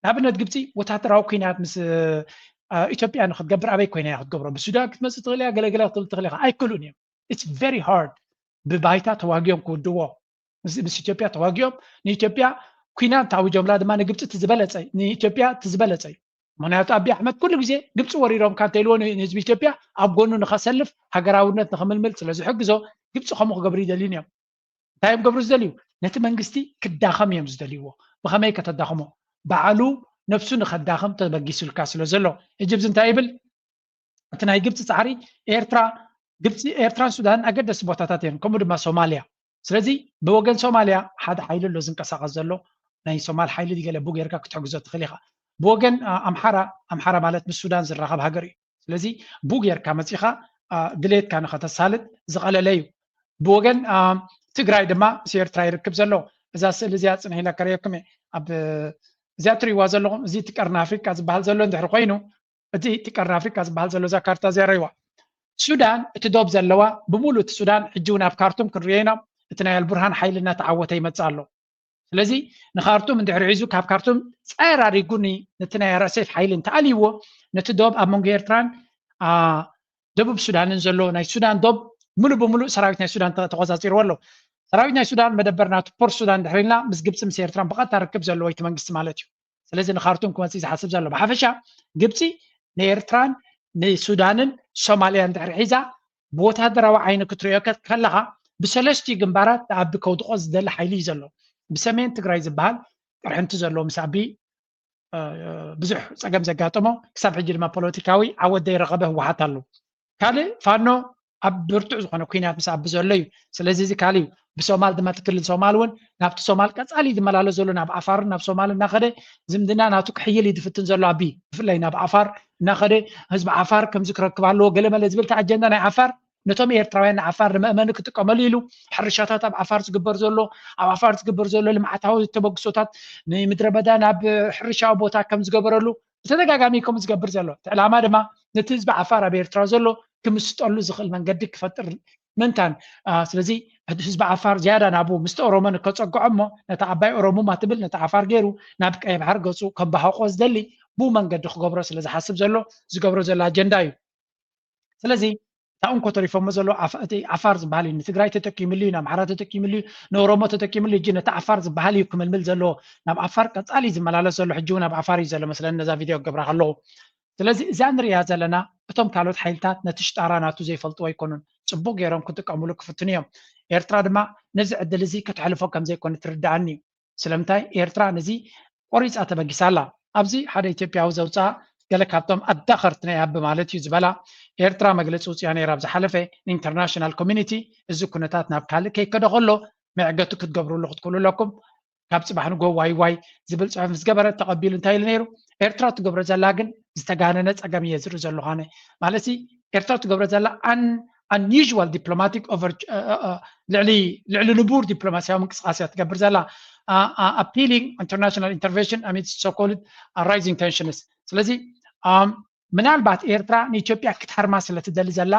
ንኣብነት ግብጺ ወታደራዊ ኩናት ምስ፣ ኢትዮጵያ ንክትገብር ኣበይ ኮይና እያ ክትገብሮ? ብሱዳን ክትመፅእ ትኽእል እያ፣ ገለገለ ክትብል ትኽእል ኢኻ። ኣይክእሉን እዮም። It's very hard። ብባይታ ተዋጊኦም ክውድዎ ምስ ኢትዮጵያ ተዋጊኦም ንኢትዮጵያ ኩናት ታውጆምላ ድማ ንግብፂ እቲ ዝበለፀ ንኢትዮጵያ እቲ ዝበለፀ እዩ። ምክንያቱ ኣቢ ኣሕመድ ኩሉ ግዜ ግብፂ ወሪሮም ካ እንተኢልዎ ንህዝቢ ኢትዮጵያ ኣብ ጎኑ ንኸሰልፍ ሃገራውነት ንኽምልምል ስለ ዝሕግዞ ግብፂ ከምኡ ክገብሩ ይደልዩን እዮም። እንታይ እዮም ገብሩ ዝደልዩ? ነቲ መንግስቲ ክዳኸም እዮም ዝደልይዎ። ብኸመይ ከተዳኽሞ? ባዕሉ ነብሱ ንኸዳኸም ተበጊሱልካ ስለ ዘሎ። ሕጂ ብዚ እንታይ ይብል? እቲ ናይ ግብፂ ፃዕሪ ኤርትራ ግብፂ ኤርትራን ሱዳንን ኣገደስቲ ቦታታት እዮም፣ ከምኡ ድማ ሶማልያ። ስለዚ ብወገን ሶማልያ ሓደ ሓይሊ ኣሎ ዝንቀሳቐስ ዘሎ ናይ ሶማል ሓይሊ ገለ ቡ ጌርካ ክትሕግዞ ትኽእል ኢኻ። ብወገን ኣምሓራ ኣምሓራ ማለት ምስ ሱዳን ዝራኸብ ሃገር እዩ። ስለዚ ቡ ጌርካ መፂኻ ድሌትካ ንኸተሳልጥ ዝቐለለ እዩ። ብወገን ትግራይ ድማ ምስ ኤርትራ ይርክብ ዘሎ። እዛ ስእሊ እዚኣ ፅንሕ ኢለ ከርእየኩም እየ። ኣብ እዚኣ ትሪእዋ ዘለኹም እዚ እቲ ቀርኒ ኣፍሪቃ ዝበሃል ዘሎ እንድሕር ኮይኑ እቲ እቲ ቀርኒ ኣፍሪቃ ዝበሃል ዘሎ እዛ ካርታ እዚኣ ረይዋ። ሱዳን እቲ ዶብ ዘለዋ ብምሉእ እቲ ሱዳን ሕጂ እውን ኣብ ካርቱም ክንሪኦ ኢና። እቲ ናይ ኣልቡርሃን ሓይሊ እናተዓወተ ይመፅእ ኣሎ። ስለዚ ንካርቱም እንድሕር ሒዙ ካብ ካርቱም ፀራሪጉ ነቲ ናይ ኣርኤስኤፍ ሓይሊ እንተኣልይዎ ነቲ ዶብ ኣብ መንጎ ኤርትራን ደቡብ ሱዳንን ዘሎ ናይ ሱዳን ዶብ ሙሉእ ብሙሉእ ሰራዊት ናይ ሱዳን ተቆፃፂርዎ ኣሎ። ሰራዊት ናይ ሱዳን መደበር ናቱ ፖርት ሱዳን እንድሕር ኢልና ምስ ግብፂ ምስ ኤርትራን ብቐጥታ ርክብ ዘለዎ እቲ መንግስቲ ማለት እዩ። ስለዚ ንካርቱም ክመፅእ ዝሓስብ ዘሎ ብሓፈሻ ግብፂ ንኤርትራን ንሱዳንን ሶማልያ እንድሕር ሒዛ ብወታደራዊ ዓይኒ ክትሪኦ ከለኻ ብሰለስቲኡ ግንባራት ንኣቢ ከውድቆ ዝደሊ ሓይሊ እዩ ዘሎ። ብሰሜን ትግራይ ዝበሃል ቅርሕንቲ ዘለዎ ምስ ኣቢ ብዙሕ ፀገም ዘጋጠሞ ክሳብ ሕጂ ድማ ፖለቲካዊ ዓወት ዘይረኸበ ህወሓት ኣሎ። ካልእ ፋኖ ኣብ ብርቱዕ ዝኾነ ኩናት ምስ ኣቢ ዘሎ እዩ። ስለዚ እዚ ካልእ እዩ። ብሶማል ድማ እቲ ክልል ሶማል እውን ናብቲ ሶማል ቀፃሊ ዝመላለስ ዘሎ ናብ ዓፋርን ናብ ሶማል እናኸደ ዝምድና ናቱ ክሕይል እዩ ዝፍትን ዘሎ ኣቢ። ብፍላይ ናብ ዓፋር እናኸደ ህዝቢ ዓፋር ከምዚ ክረክብ ኣለዎ ገለመለ ዝብል እቲ ኣጀንዳ ናይ ዓፋር ነቶም ኤርትራውያን ንዓፋር ንመእመኒ ክጥቀመሉ ኢሉ ሕርሻታት ኣብ ዓፋር ዝግበር ዘሎ ኣብ ዓፋር ዝግበር ዘሎ ልምዓታዊ ተበግሶታት ንምድረ በዳ ናብ ሕርሻዊ ቦታ ከም ዝገበረሉ ብተደጋጋሚ ከም ዝገብር ዘሎ እቲ ዕላማ ድማ ነቲ ህዝቢ ዓፋር ኣብ ኤርትራ ዘሎ ክምስጠሉ ዝኽእል መንገዲ ክፈጥር ምንታን ስለዚ ህዝቢ ዓፋር ዝያዳ ናብኡ ምስቲ ኦሮሞ ንከፀግዖ እሞ ነቲ ዓባይ ኦሮሙማ ትብል ነቲ ዓፋር ገይሩ ናብ ቀይ ባሕር ገፁ ከበሃቆ ዝደሊ ብኡ መንገዲ ክገብሮ ስለ ዝሓስብ ዘሎ ዝገብሮ ዘሎ ኣጀንዳ እዩ። ስለዚ እታ እንኮ ተሪፎሞ ዘሎ እቲ ዓፋር ዝበሃል እዩ ንትግራይ ተጠቂምሉ እዩ ንኣምሓራ ተጠቂምሉ እዩ ንኦሮሞ ተጠቂምሉ እዩ ነቲ ዓፋር ዝበሃል እዩ ክምልምል ዘለዎ ናብ ዓፋር ቀፃሊ ዝመላለስ ዘሎ ሕጂ እውን ኣብ ዓፋር እዩ ዘሎ መስለኒ ነዛ ቪድዮ ክገብራ ከለዉ ስለዚ እዛ ንሪያ ዘለና እቶም ካልኦት ሓይልታት ነቲ ሽጣራ ናቱ ዘይፈልጥዎ ኣይኮኑን ፅቡቅ ገይሮም ክጥቀምሉ ክፍትኑ እዮም ኤርትራ ድማ ነዚ ዕድል እዚ ከተሕልፎ ከምዘይኮነ ትርድኣኒ እዩ ስለምንታይ ኤርትራ ነዚ ቆሪፃ ተበጊሳ ኣላ ኣብዚ ሓደ ኢትዮጵያዊ ዘውፅኣ ገለ ካብቶም ኣዳኸርቲ ናይ ኣቢ ማለት እዩ ዝበላ ኤርትራ መግለፂ ውፅያ ነይራ ኣብ ዝሓለፈ ንኢንተርናሽናል ኮሚኒቲ እዚ ኩነታት ናብ ካልእ ከይከደ ከሎ መዕገቲ ክትገብርሉ ክትክእሉ ኣለኩም ካብ ፅባሕ ንጎ ዋይ ዋይ ዝብል ፅሑፍ ምስ ገበረ ተቐቢሉ እንታይ ኢሉ ነይሩ ኤርትራ ትገብሮ ዘላ ግን ዝተጋነነ ፀገም እየ ዝርኢ ዘለኹ ኣነ ማለት ኤርትራ ትገብሮ ዘላ unusual diplomatic over ልዕሊ ንቡር ዲፕሎማሲያዊ ምንቅስቃስ እያ ትገብር ዘላ appealing international intervention amid so called rising tensions ስለዚ ምናልባት ኤርትራ ንኢትዮጵያ ክትሃርማ ስለ ትደሊ ዘላ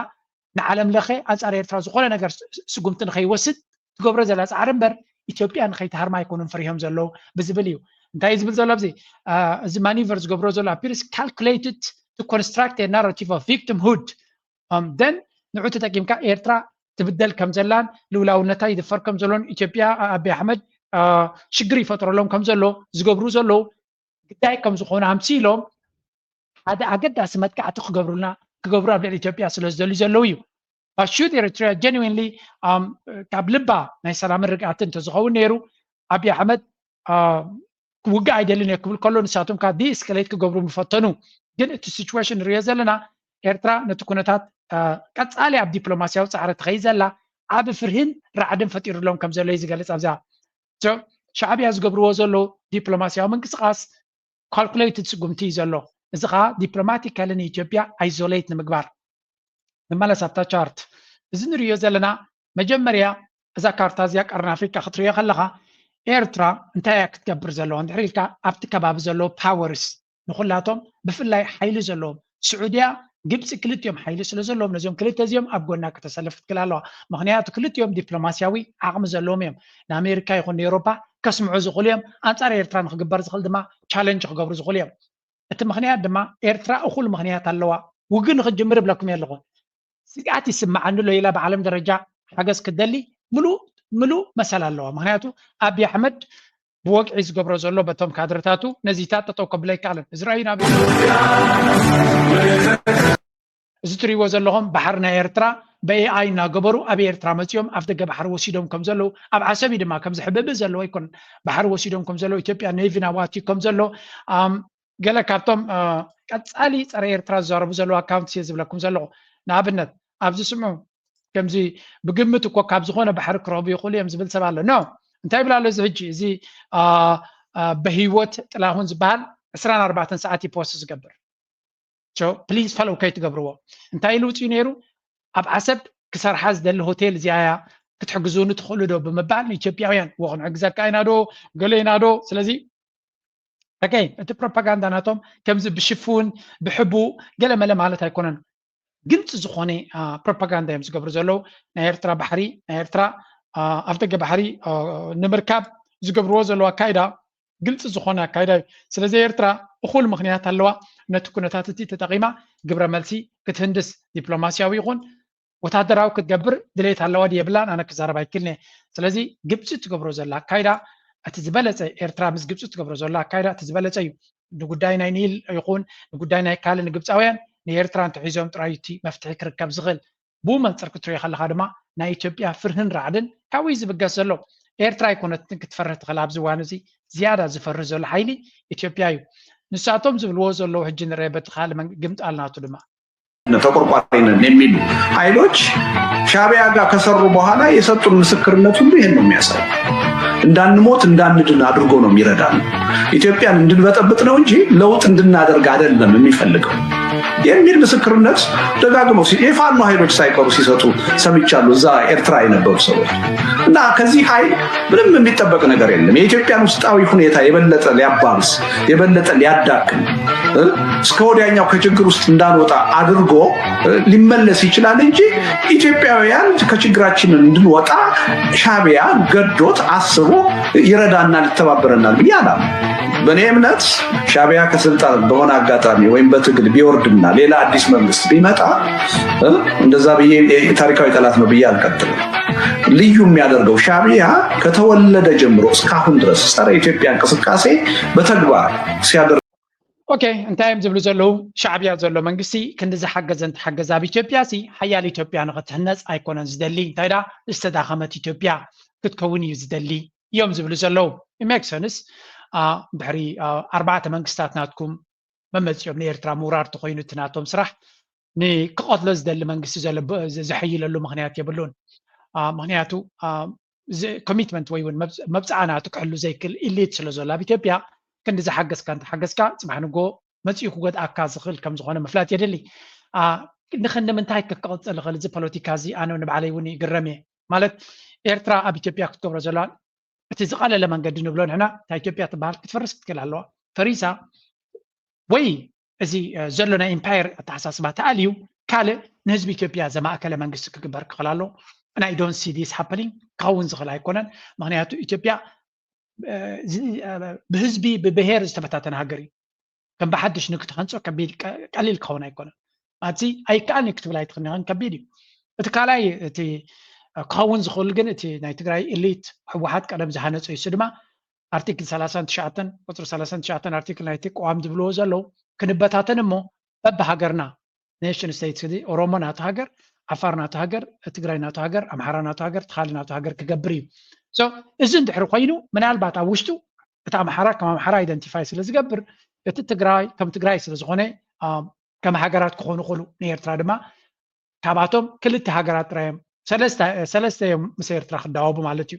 ንዓለም ለኸ ኣንፃር ኤርትራ ዝኾነ ነገር ስጉምቲ ንኸይወስድ ትገብሮ ዘላ ፃዕሪ እምበር ኢትዮጵያ ንኸይትሃርማ ኣይኮኑን ፈሪሆም ዘለዉ ብዝብል እዩ እንታይ ዝብል ዘሎ ኣብዚ እዚ ማኒቨር ዝገብሮ ዘሎ appears calculated to construct a narrative of victimhood then ንዑ ተጠቂምካ ኤርትራ ትብደል ከም ዘላን ልውላውነታ ይድፈር ከም ዘሎን ኢትዮጵያ ኣቢ ኣሕመድ ሽግር ይፈጥረሎም ከም ዘሎ ዝገብሩ ዘለዉ ግዳይ ከም ዝኾኑ ኣምሲሎም ሓደ ኣገዳሲ መጥቃዕቲ ክገብሩልና ክገብሩ ኣብ ልዕሊ ኢትዮጵያ ስለ ዝደልዩ ዘለዉ እዩ but should Eritrea genuinely ካብ ልባ ናይ ሰላምን ርግኣትን እንተዝኸውን ነይሩ ኣቢ ኣሕመድ ክውግእ ኣይደልን እየ ክብል ከሎ ንሳቶም ከዓ ዲስከሌት ክገብሩ ምፈተኑ ግን እቲ ሲቹዌሽን ንሪኦ ዘለና ኤርትራ ነቲ ኩነታት ቀፃሊ ኣብ ዲፕሎማሲያዊ ፃዕሪ ትኸይ ዘላ ዓብ ፍርህን ራዕድን ፈጢሩሎም ከም ዘሎ እዩ ዝገልፅ ኣብዛ ሻዕብያ ዝገብርዎ ዘለዉ ዲፕሎማሲያዊ ምንቅስቃስ ካልኩሌትድ ስጉምቲ እዩ ዘሎ እዚ ከዓ ዲፕሎማቲካሊ ንኢትዮጵያ ኣይዞሌት ንምግባር ንመለስ ኣብታ ቻርት እዚ ንሪዮ ዘለና መጀመርያ እዛ ካርታ እዚኣ ቀርኒ ኣፍሪቃ ክትሪኦ ከለካ ኤርትራ እንታይ እያ ክትገብር ዘለዋ እንድሕር ኢልካ ኣብቲ ከባቢ ዘለዉ ፓወርስ ንኩላቶም ብፍላይ ሓይሊ ዘለዎም ስዑድያ ግብፂ ክልቲኦም ሓይሊ ስለ ዘለዎም ነዚኦም ክልተ እዚኦም ኣብ ጎና ከተሰልፍ ክትክል ኣለዋ ምክንያቱ ክልቲኦም ዲፕሎማሲያዊ ዓቕሚ ዘለዎም እዮም ንኣሜሪካ ይኹን ንኤውሮፓ ከስምዑ ዝኽእሉ እዮም ኣንፃር ኤርትራ ንክግበር ዝኽእል ድማ ቻለንጅ ክገብሩ ዝኽእሉ እዮም እቲ ምኽንያት ድማ ኤርትራ እኹል ምኽንያት ኣለዋ። ውግእ ንክጅምር እብለኩም ኣለኹ። ስግኣት ይስምዓኒ ኣሎ ኢላ ብዓለም ደረጃ ሓገዝ ክትደሊ ምሉእ ምሉእ መሰል ኣለዋ። ምክንያቱ ኣብይ ኣሕመድ ብወግዒ ዝገብሮ ዘሎ በቶም ካድረታቱ ነዚታት ጠጠው ከብሎ ኣይከኣለን። እዚ ረኣዩ ናብ እዚ ትሪእዎ ዘለኹም ባሕሪ ናይ ኤርትራ ብኤኣይ እናገበሩ ኣብ ኤርትራ መፂኦም ኣብ ደገ ባሕሪ ወሲዶም ከም ዘለዉ ኣብ ዓሰብ እዩ ድማ ከምዚ ሕብእብእ ዘለዎ ኣይኮነን። ባሕሪ ወሲዶም ከም ዘለዉ ኢትዮጵያ ኔቪ ናባቲ ከም ዘሎ ገለ ካብቶም ቀፃሊ ፀረ ኤርትራ ዝዛረቡ ዘለዉ ኣካውንት እየ ዝብለኩም ዘለኹ። ንኣብነት ኣብዚ ስምዑ ከምዚ ብግምት እኮ ካብ ዝኾነ ባሕሪ ክረኽቡ ይኽእሉ እዮም ዝብል ሰብ ኣሎ። ኖ እንታይ ይብል ኣሎ እዚ ሕጂ እዚ ብህይወት ጥላሁን ዝበሃል ዕስራን ኣርባዕተን ሰዓት እዩ ፖስት ዝገብር። ፕሊዝ ፈለው ከይትገብርዎ። እንታይ ኢሉ ውፅኡ ነይሩ? ኣብ ዓሰብ ክሰርሓ ዝደሊ ሆቴል እዚኣ ክትሕግዙኒ ትኽእሉ ዶ ብምባል ንኢትዮጵያውያን ወ ክንሕግዘካ ኢና ዶ ገለ ኢና ዶ። ስለዚ ኣገይን እቲ ፕሮፓጋንዳ ናቶም ከምዚ ብሽፉን ብሕቡእ ገለ መለ ማለት ኣይኮነን። ግልፂ ዝኾነ ፕሮፓጋንዳ እዮም ዝገብሩ ዘለዉ። ናይ ኤርትራ ባሕሪ ናይ ኤርትራ ኣፍደገ ባሕሪ ንምርካብ ዝገብርዎ ዘለዉ ኣካይዳ ግልፂ ዝኾነ ኣካይዳ እዩ። ስለዚ ኤርትራ እኹል ምኽንያት ኣለዋ ነቲ ኩነታት እቲ ተጠቒማ ግብረ መልሲ ክትህንድስ ዲፕሎማስያዊ ይኹን ወታደራዊ ክትገብር ድሌት ኣለዋ ድየብላን ኣነ ክዛረብ ኣይክልኒ። ስለዚ ግብፂ ትገብሮ ዘላ ኣካይዳ እቲ ዝበለፀ ኤርትራ ምስ ግብፂ ትገብሮ ዘላ ኣካይዳ እቲ ዝበለፀ እዩ። ንጉዳይ ናይ ኒል ይኹን ንጉዳይ ናይ ካልእ ንግብፃውያን ንኤርትራ እንተሒዞም ጥራይ እቲ መፍትሒ ክርከብ ዝኽእል። ብኡ መንፅር ክትሪኦ ከለኻ ድማ ናይ ኢትዮጵያ ፍርህን ራዕድን ካብኡ እዩ ዝብገስ ዘሎ። ኤርትራ ኣይኮነትን ክትፈርህ ትኽእል ኣብዚ እዋን እዚ ዝያዳ ዝፈርህ ዘሎ ሓይሊ ኢትዮጵያ እዩ። ንሳቶም ዝብልዎ ዘለዉ ሕጂ ንርአ በቲ ካልእ ግምጣል ናቱ ድማ ተቆርቋሪ ነን የሚሉ ኃይሎች ሻዕቢያ ጋር ከሰሩ በኋላ የሰጡን ምስክርነት ሁሉ ይህን ነው የሚያሳይ። እንዳንሞት እንዳንድን አድርጎ ነው የሚረዳን። ኢትዮጵያን እንድንበጠብጥ ነው እንጂ ለውጥ እንድናደርግ አይደለም የሚፈልገው የሚል ምስክርነት ደጋግመው የፋኖ ኃይሎች ሳይቀሩ ሲሰጡ ሰምቻለሁ። እዛ ኤርትራ የነበሩ ሰዎች እና ከዚህ ኃይል ምንም የሚጠበቅ ነገር የለም። የኢትዮጵያን ውስጣዊ ሁኔታ የበለጠ ሊያባብስ የበለጠ ሊያዳክም እስከ ወዲያኛው ከችግር ውስጥ እንዳንወጣ አድርጎ ሊመለስ ይችላል እንጂ ኢትዮጵያውያን ከችግራችን እንድንወጣ ሻዕቢያ ገዶት አስቦ ይረዳናል፣ ይተባበረናል ብዬ አላምንም። በእኔ እምነት ሻዕቢያ ከስልጣን በሆነ አጋጣሚ ወይም በትግል ቢወርድና ሌላ አዲስ መንግስት ቢመጣ እንደዛ ብዬ ታሪካዊ ጠላት ነው ብዬ አልቀጥልም። ልዩ የሚያደርገው ሻዕቢያ ከተወለደ ጀምሮ እስካሁን ድረስ ጸረ ኢትዮጵያ እንቅስቃሴ በተግባር ሲያደርግ ኦኬ እንታይ እዮም ዝብሉ ዘለዉ? ሻዕቢያ ዘሎ መንግስቲ ክንዲ ዝሓገዘ እንተሓገዘ ኣብ ኢትዮጵያ ሲ ሓያል ኢትዮጵያ ንኽትህነፅ ኣይኮነን ዝደሊ እንታይ ዳ ዝተዳኸመት ኢትዮጵያ ክትከውን እዩ ዝደሊ እዮም ዝብሉ ዘለዉ። ኢሜክሰንስ ድሕሪ ኣርባዕተ መንግስታት ናትኩም መመፂኦም ንኤርትራ ምውራር ተኮይኑ እቲ ናቶም ስራሕ ንክቐትሎ ዝደሊ መንግስቲ ዘሐይለሉ ምክንያት የብሉን። ምክንያቱ ኮሚትመንት ወይ እውን መብፅዓ ናቱ ክሕሉ ዘይክእል ኢሊት ስለ ዘሎ ኣብ ኢትዮጵያ ክንዲ ዝሓገዝካ እንተሓገዝካ ፅባሕ ንጎ መፂኡ ክጎድኣካ ዝኽእል ከም ዝኾነ ምፍላጥ የድሊ። ንክንዲ ምንታይ ክቅፅል ይኽእል እዚ ፖለቲካ እዚ ኣነ ንባዕለይ እውን ይግረም እየ። ማለት ኤርትራ ኣብ ኢትዮጵያ ክትገብሮ ዘለዋ እቲ ዝቐለለ መንገዲ ንብሎ ንሕና እታ ኢትዮጵያ ትበሃል ክትፈርስ ክትክእል ኣለዋ። ፈሪሳ ወይ እዚ ዘሎ ናይ ኢምፓየር ኣተሓሳስባ ተኣልዩ ካልእ ንህዝቢ ኢትዮጵያ ዘማእከለ መንግስቲ ክግበር ክኽእል ኣሎ። ናይ ዶን ሲ ዲስ ሃፐኒንግ ክኸውን ዝኽእል ኣይኮነን። ምክንያቱ ኢትዮጵያ ብህዝቢ ብብሄር ዝተበታተነ ሃገር እዩ። ከም ብሓድሽ ንክትሃንፆ ከቢድ ቀሊል ክኸውን ኣይኮነን። ኣቲ ኣይከኣልን ክትብል ኣይትኽእልን ከቢድ እዩ። እቲ ካልኣይ እቲ ክኸውን ዝኽእል ግን እቲ ናይ ትግራይ ኢሊት ህወሓት ቀደም ዝሃነፀ እዩ። እሱ ድማ ኣርቲክል ሰላሳን ትሽዓተን ቁፅሪ ሰላሳን ትሽዓተን ኣርቲክል ናይቲ ቅዋም ዝብልዎ ዘለዉ ክንበታተን እሞ በብሃገርና ኔሽን ስቴትስ እዚ ኦሮሞ ናቱ ሃገር፣ ዓፋር ናቱ ሃገር፣ ትግራይ ናቱ ሃገር፣ ኣምሓራ ናቱ ሃገር፣ ትኻሊ ናቱ ሃገር ክገብር እዩ። እዚ እንድሕሪ ኮይኑ ምናልባት ኣብ ውሽጡ እቲ ኣምሓራ ከም ኣምሓራ ኣይደንቲፋይ ስለ ዝገብር እቲ ትግራይ ከም ትግራይ ስለ ዝኾነ ከም ሃገራት ክኾኑ ክእሉ ንኤርትራ ድማ ካብኣቶም ክልተ ሃገራት ጥራይ እዮም ሰለስተ እዮም ምስ ኤርትራ ክዳወቡ ማለት እዩ።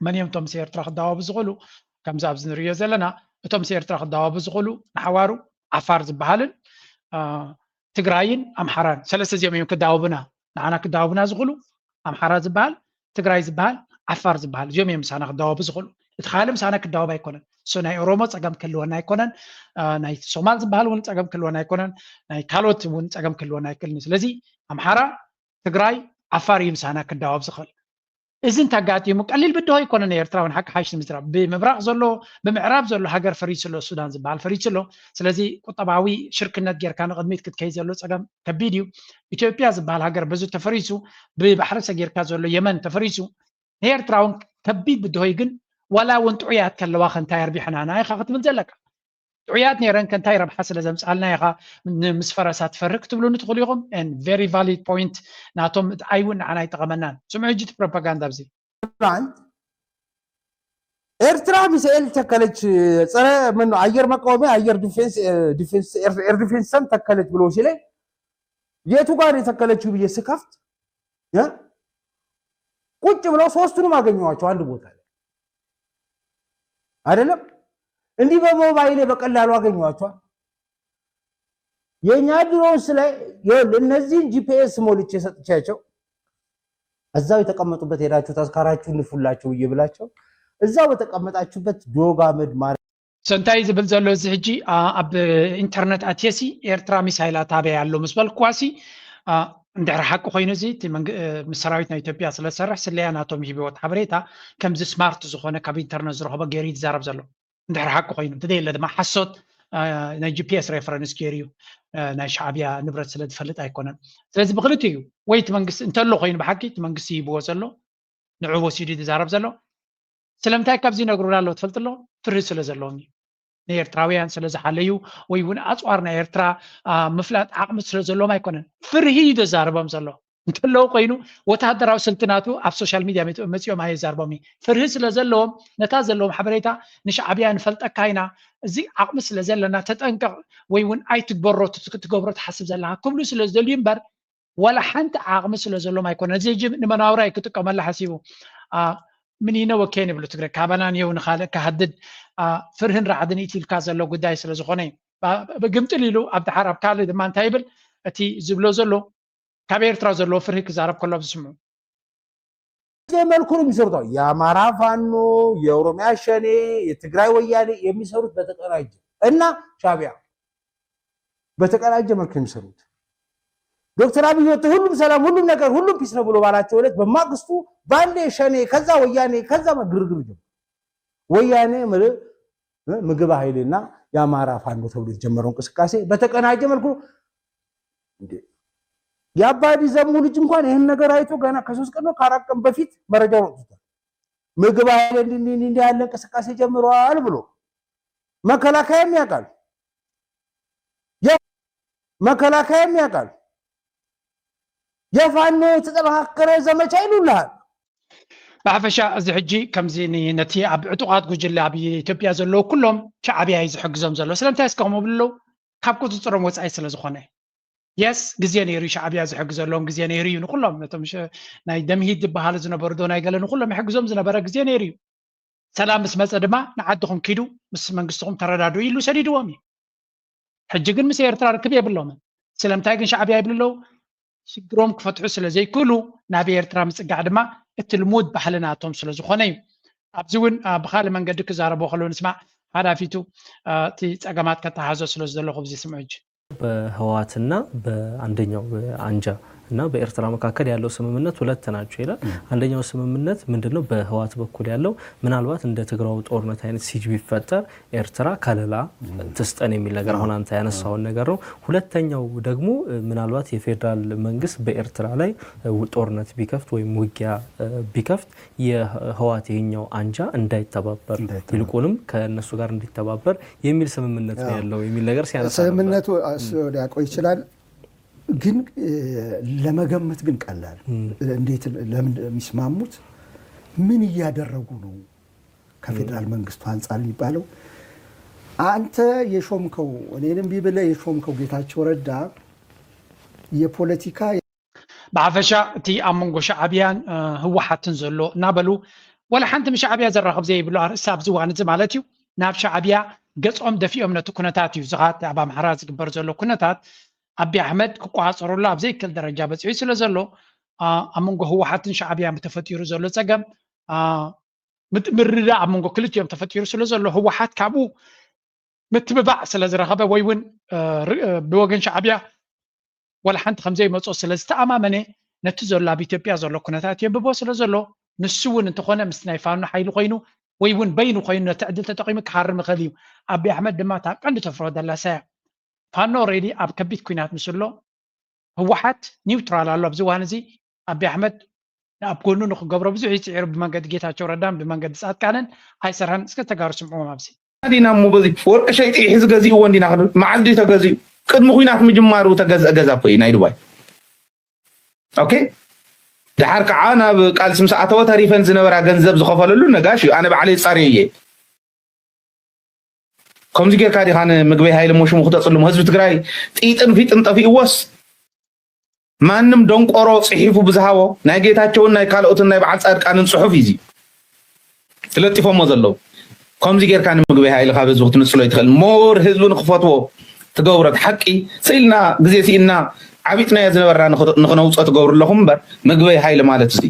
መን እዮም እቶም ምስ ኤርትራ ክዳወቡ ዝኽእሉ? ከምዚ ኣብዚ ንርእዮ ዘለና እቶም ምስ ኤርትራ ክዳወቡ ዝኽእሉ ንሓዋሩ ዓፋር ዝበሃልን ትግራይን ኣምሓራን ሰለስተ እዚኦም እዮም ክዳወቡና ንዓና ክዳወቡና ዝኽእሉ ኣምሓራ ዝበሃል ትግራይ ዝበሃል ዓፋር ዝበሃል እዚኦም እዮም ምሳና ክዳወቡ ዝኽእሉ። እቲ ካልእ ምሳና ክዳወብ ኣይኮነን። እሱ ናይ ኦሮሞ ፀገም ክህልወና ኣይኮነን። ናይ ሶማል ዝበሃል እውን ፀገም ክህልወና ኣይኮነን። ናይ ካልኦት እውን ፀገም ክህልወና ኣይክእልን። ስለዚ ኣምሓራ ትግራይ ዓፋር እዩ ምሳና ክዳወብ ዝኽእል። እዚ እንተጋጢሙ ቀሊል ብድሆ ኣይኮነን። ኤርትራ እውን ሓቂ ሓይሽ ንምዝራብ ብምብራቕ ዘሎ ብምዕራብ ዘሎ ሃገር ፈሪሱ ኣሎ፣ ሱዳን ዝበሃል ፈሪሱ ኣሎ። ስለዚ ቁጠባዊ ሽርክነት ጌርካ ንቕድሚት ክትከይ ዘሎ ጸገም ከቢድ እዩ። ኢትዮጵያ ዝበሃል ሃገር በዚ ተፈሪሱ፣ ብባሕሪ ሰጊርካ ዘሎ የመን ተፈሪሱ፣ ንኤርትራ እውን ከቢድ ብድሆ እዩ። ግን ዋላ እውን ጥዑያት ከለዋ ከንታይ ኣርቢሕና ናይኻ ክትብል ዘለካ ጥዑያት ነይረን ከንታይ ረብሓ ስለ ዘምፅኣልና ኢኻ ምስ ፈረሳ ትፈርህ ክትብሉኒ ትኽእሉ ኢኹም። Very valid point ናቶም። ኣይውን ንዓና ኣይጠቐመናን። ስምዑ ሕጂ እቲ ፕሮፓጋንዳ ኣብዚ ኤርትራ ሚሳኤል ተከለች፣ ጸረ ምን አየር መቃወሚያ አየር ዲፌንስ ዲፌንስ ኤር ዲፌንስን ተከለች ብሎ ሲለ የቱ ጋር የተከለችው ብዬ ስከፍት ቁጭ ብለው ሶስቱንም አገኘዋቸው አንድ ቦታ ላይ አይደለም። እንዲህ በሞባይሌ በቀላሉ አገኘዋቸዋል። የእኛ ድሮን ስለ እነዚህን ጂፒኤስ ሞልቼ ሰጥቻቸው እዛው የተቀመጡበት ሄዳችሁ ተስካራችሁ ንፉላቸው ብዬ ብላቸው እዛው በተቀመጣችሁበት ዶግ አመድ ማረ ሰንታይ ዝብል ዘሎ እዚ ሕጂ ኣብ ኢንተርነት ኣትየሲ ኤርትራ ሚሳይላት ኣበይ ኣሎ ምስ በልኩዋሲ እንድሕር ሓቂ ኮይኑ እዚ ምስ ሰራዊት ናይ ኢትዮጵያ ስለዝሰርሕ ስለያ ናቶም ሂብዎት ሓበሬታ ከምዚ ስማርት ዝኾነ ካብ ኢንተርነት ዝረኸቦ ገይሩ ይዛረብ ዘሎ። እንድሕር ሓቂ ኮይኑ እንተዘየለ ድማ ሓሶት ናይ ጂፒኤስ ሬፈረንስ ገይሩ እዩ። ናይ ሻዕብያ ንብረት ስለ ዝፈልጥ ኣይኮነን። ስለዚ ብክልቲ እዩ ወይ እቲ መንግስቲ እንተሎ ኮይኑ ብሓቂ እቲ መንግስቲ ይብዎ ዘሎ ንዑ ወሲዱ ዝዛረብ ዘሎ ስለምንታይ ካብዚ ይነግሩና ኣለዉ ትፈልጥ ኣሎ? ፍርሂ ስለ ዘለዎም እዩ። ንኤርትራውያን ስለ ዝሓለዩ ወይ እውን ኣፅዋር ናይ ኤርትራ ምፍላጥ ዓቕሚ ስለ ዘለዎም ኣይኮነን። ፍርሂ እዩ ዘዛርቦም ዘሎ። እንተለዉ ኮይኑ ወተሃደራዊ ስልቲ ናቱ ኣብ ሶሻል ሚድያ መፂኦም ኣየዛርቦም እዩ። ፍርሂ ስለ ዘለዎም ነታ ዘለዎም ሓበሬታ ንሻዕብያ ንፈልጠካ ኢና፣ እዚ ዓቕሚ ስለ ዘለና ተጠንቀቕ ወይ እውን ኣይትግበሮ ትገብሮ ትሓስብ ዘለካ ክብሉ ስለ ዝደልዩ እምበር ዋላ ሓንቲ ዓቕሚ ስለ ዘሎም ኣይኮነን። እዚ ሕጂ ንመናውራ እዩ ክጥቀመላ ሓሲቡ። ምኒነ ወኬን ይብሉ ትግረ ካባና ንየው ንኻልእ ክሃድድ ፍርህን ራዕድን ኢትልካ ዘሎ ጉዳይ ስለ ዝኾነ እዩ። ብግምጥል ኢሉ ኣብ ድሓር ኣብ ካልእ ድማ እንታይ ይብል እቲ ዝብሎ ዘሎ ካብ ኤርትራ ዘለዎ ፍርሂ ክዛረብ ከሎ ዝስምዑ መልኩ ነው የሚሰሩት። የአማራ ፋኖ፣ የኦሮሚያ ሸኔ፣ የትግራይ ወያኔ የሚሰሩት በተቀናጀ እና ሻዕቢያ በተቀናጀ መልክ የሚሰሩት። ዶክተር አብይ ወጥቶ ሁሉም ሰላም፣ ሁሉም ነገር፣ ሁሉም ፒስ ነው ብሎ ባላቸው ዕለት በማግስቱ ባንዴ ሸኔ፣ ከዛ ወያኔ፣ ከዛ ግርግር ጀመረ። ወያኔ ምግብ ኃይልና የአማራ ፋኖ ተብሎ የተጀመረው እንቅስቃሴ በተቀናጀ መልኩ የአባዲ ዘሙ ልጅ እንኳን ይህን ነገር አይቶ ገና ከሶስት ቀን ነው ከአራት ቀን በፊት መረጃ ወጥቷል። ምግብ ኃይል እንዲህ እንዲህ ያለ እንቅስቃሴ ጀምረዋል ብሎ መከላከያም ያውቃል፣ መከላከያም ያውቃል። የፋኖ የተጠናከረ ዘመቻ ይሉልሃል። ብሓፈሻ እዚ ሕጂ ከምዚ ነቲ ኣብ ዕጡቓት ጉጅለ ኣብ ኢትዮጵያ ዘለዉ ኩሎም ሻዕብያ እዩ ዝሕግዞም ዘሎ። ስለምንታይ እስከ ከምኡ ብልለው ካብ ቁፅፅሮም ወፃኢ ስለ ዝኾነ የስ ግዜ ነይሩ ሻዕብያ ዝሕግዘሎም ግዜ ነይሩ እዩ። ንኩሎም ነቶም ናይ ደምሂት ዝበሃሉ ዝነበሩ ዶ ናይ ገለ ንኩሎም ይሕግዞም ዝነበረ ግዜ ነይሩ እዩ። ሰላም ምስ መፀ ድማ ንዓድኹም ኪዱ ምስ መንግስትኹም ተረዳድኡ ኢሉ ሰዲድዎም እዩ። ሕጂ ግን ምስ ኤርትራ ርክብ የብሎምን። ስለምንታይ ግን ሻዕብያ ይብሉ ኣለዉ? ሽግሮም ክፈትሑ ስለ ዘይክእሉ ናብ ኤርትራ ምፅጋዕ ድማ እቲ ልሙድ ባህሊ ናቶም ስለ ዝኾነ እዩ። ኣብዚ እውን ብካልእ መንገዲ ክዛረቦ ከለዉ ንስማዕ። ሓዳፊቱ እቲ ፀገማት ከተሓዞ ስለ ዝደለኹ ብዚ ስምዑ ሕጂ በህወሓትና በአንደኛው አንጃ እና በኤርትራ መካከል ያለው ስምምነት ሁለት ናቸው ይላል። አንደኛው ስምምነት ምንድነው? በህወሓት በኩል ያለው ምናልባት እንደ ትግራው ጦርነት አይነት ሲጅ ቢፈጠር ኤርትራ ከለላ ትስጠን የሚል ነገር አሁን አንተ ያነሳውን ነገር ነው። ሁለተኛው ደግሞ ምናልባት የፌዴራል መንግስት በኤርትራ ላይ ጦርነት ቢከፍት ወይም ውጊያ ቢከፍት የህወሓት ይሄኛው አንጃ እንዳይተባበር ይልቁንም ከእነሱ ጋር እንዲተባበር የሚል ስምምነት ነው ያለው የሚል ነገር ሲያነሳ ስምምነቱ ሊያቆይ ይችላል። ግን ለመገመት ግን ቀላል እንዴት ለምን የሚስማሙት ምን እያደረጉ ነው ከፌዴራል መንግስቱ አንጻር የሚባለው አንተ የሾምከው እኔንም ቢብለ የሾምከው ጌታቸው ረዳ የፖለቲካ ብሓፈሻ እቲ ኣብ መንጎ ሻዕብያን ህወሓትን ዘሎ እናበሉ ወላ ሓንቲ ምስ ሻዕብያ ዘራኽብ ዘይብሉ ኣርእስቲ ኣብዚ እዋን እዚ ማለት እዩ ናብ ሻዕብያ ገጾም ደፊኦም ነቲ ኩነታት እዩ ዝኻት ኣብ ኣምሓራ ዝግበር ዘሎ ኩነታት ኣቢ ኣሕመድ ክቋፀረሉ ኣብ ዘይክእል ደረጃ በፂሑ ስለ ዘሎ ኣብ መንጎ ህወሓትን ሻዕብያን ተፈጢሩ ዘሎ ፀገም ምርዳእ ኣብ መንጎ ክልቲኦም ተፈጢሩ ስለ ዘሎ ህወሓት ካብኡ ምትብባዕ ስለ ዝረኸበ ወይ እውን ብወገን ሻዕብያ ዋላ ሓንቲ ከምዘይመፅኦ ስለ ዝተኣማመነ ነቲ ዘሎ ኣብ ኢትዮጵያ ዘሎ ኩነታት የንብቦ ስለ ዘሎ ንሱ እውን እንተኾነ ምስ ናይ ፋኖ ሓይሊ ኮይኑ ወይ እውን በይኑ ኮይኑ ነቲ ዕድል ተጠቒሙ ክሃርም ይኽእል እዩ። ኣቢ ኣሕመድ ድማ እታ ቀንዲ ተፍሮ ደላሳ እያ። ፋኖ ሬዲ ኣብ ከቢድ ኩናት ምስሎ ህወሓት ኒውትራል ኣሎ ኣብዚ እዋን እዚ። ኣቢ ኣሕመድ ኣብ ጎኑ ንክገብሮ ብዙሕ ይፅዒሩ ብመንገዲ ጌታቸው ረዳን ብመንገዲ ፃድቃንን ኣይሰርሐን። እስከ ተጋሩ ስምዕዎም ኣብዚ ዲና እሞ በዚ ወርቂ ሸይጢ ሕዚ ገዚእዎ እንዲና ክንብል መዓዝ ድዩ ተገዚኡ? ቅድሚ ኩናት ምጅማሩ ተገዝአ ገዛ እኮ እዩ ናይ ዱባይ። ኦኬ፣ ድሓር ከዓ ናብ ቃልሲ ምስ ኣተወ ተሪፈን ዝነበራ ገንዘብ ዝኸፈለሉ ነጋሽ እዩ። ኣነ ባዕለይ ፃርየ እየ። ከምዚ ጌርካ ዲኻ ንምግበይ ሃይለ ሞሽሙ ክተፅልሞ ህዝቢ ትግራይ? ጢጥን ፊጥን ጠፊእዎስ ማንም ደንቆሮ ፅሒፉ ብዝሃቦ ናይ ጌታቸውን ናይ ካልኦትን ናይ በዓል ፃድቃንን ፅሑፍ እዩ እዚ ትለጢፎሞ ዘለዉ። ከምዚ ጌርካ ንምግበይ ሃይለ ካብ ህዝቢ ክትንፅሎ ይትኽእል። ሞር ህዝቢ ንክፈትዎ ትገብሮ ሓቂ ስኢልና ግዜ ስኢልና ዓቢጥናዮ ዝነበርና ንክነውፅኦ ትገብሩ ኣለኹም እምበር ምግበይ ሃይለ ማለት እዚ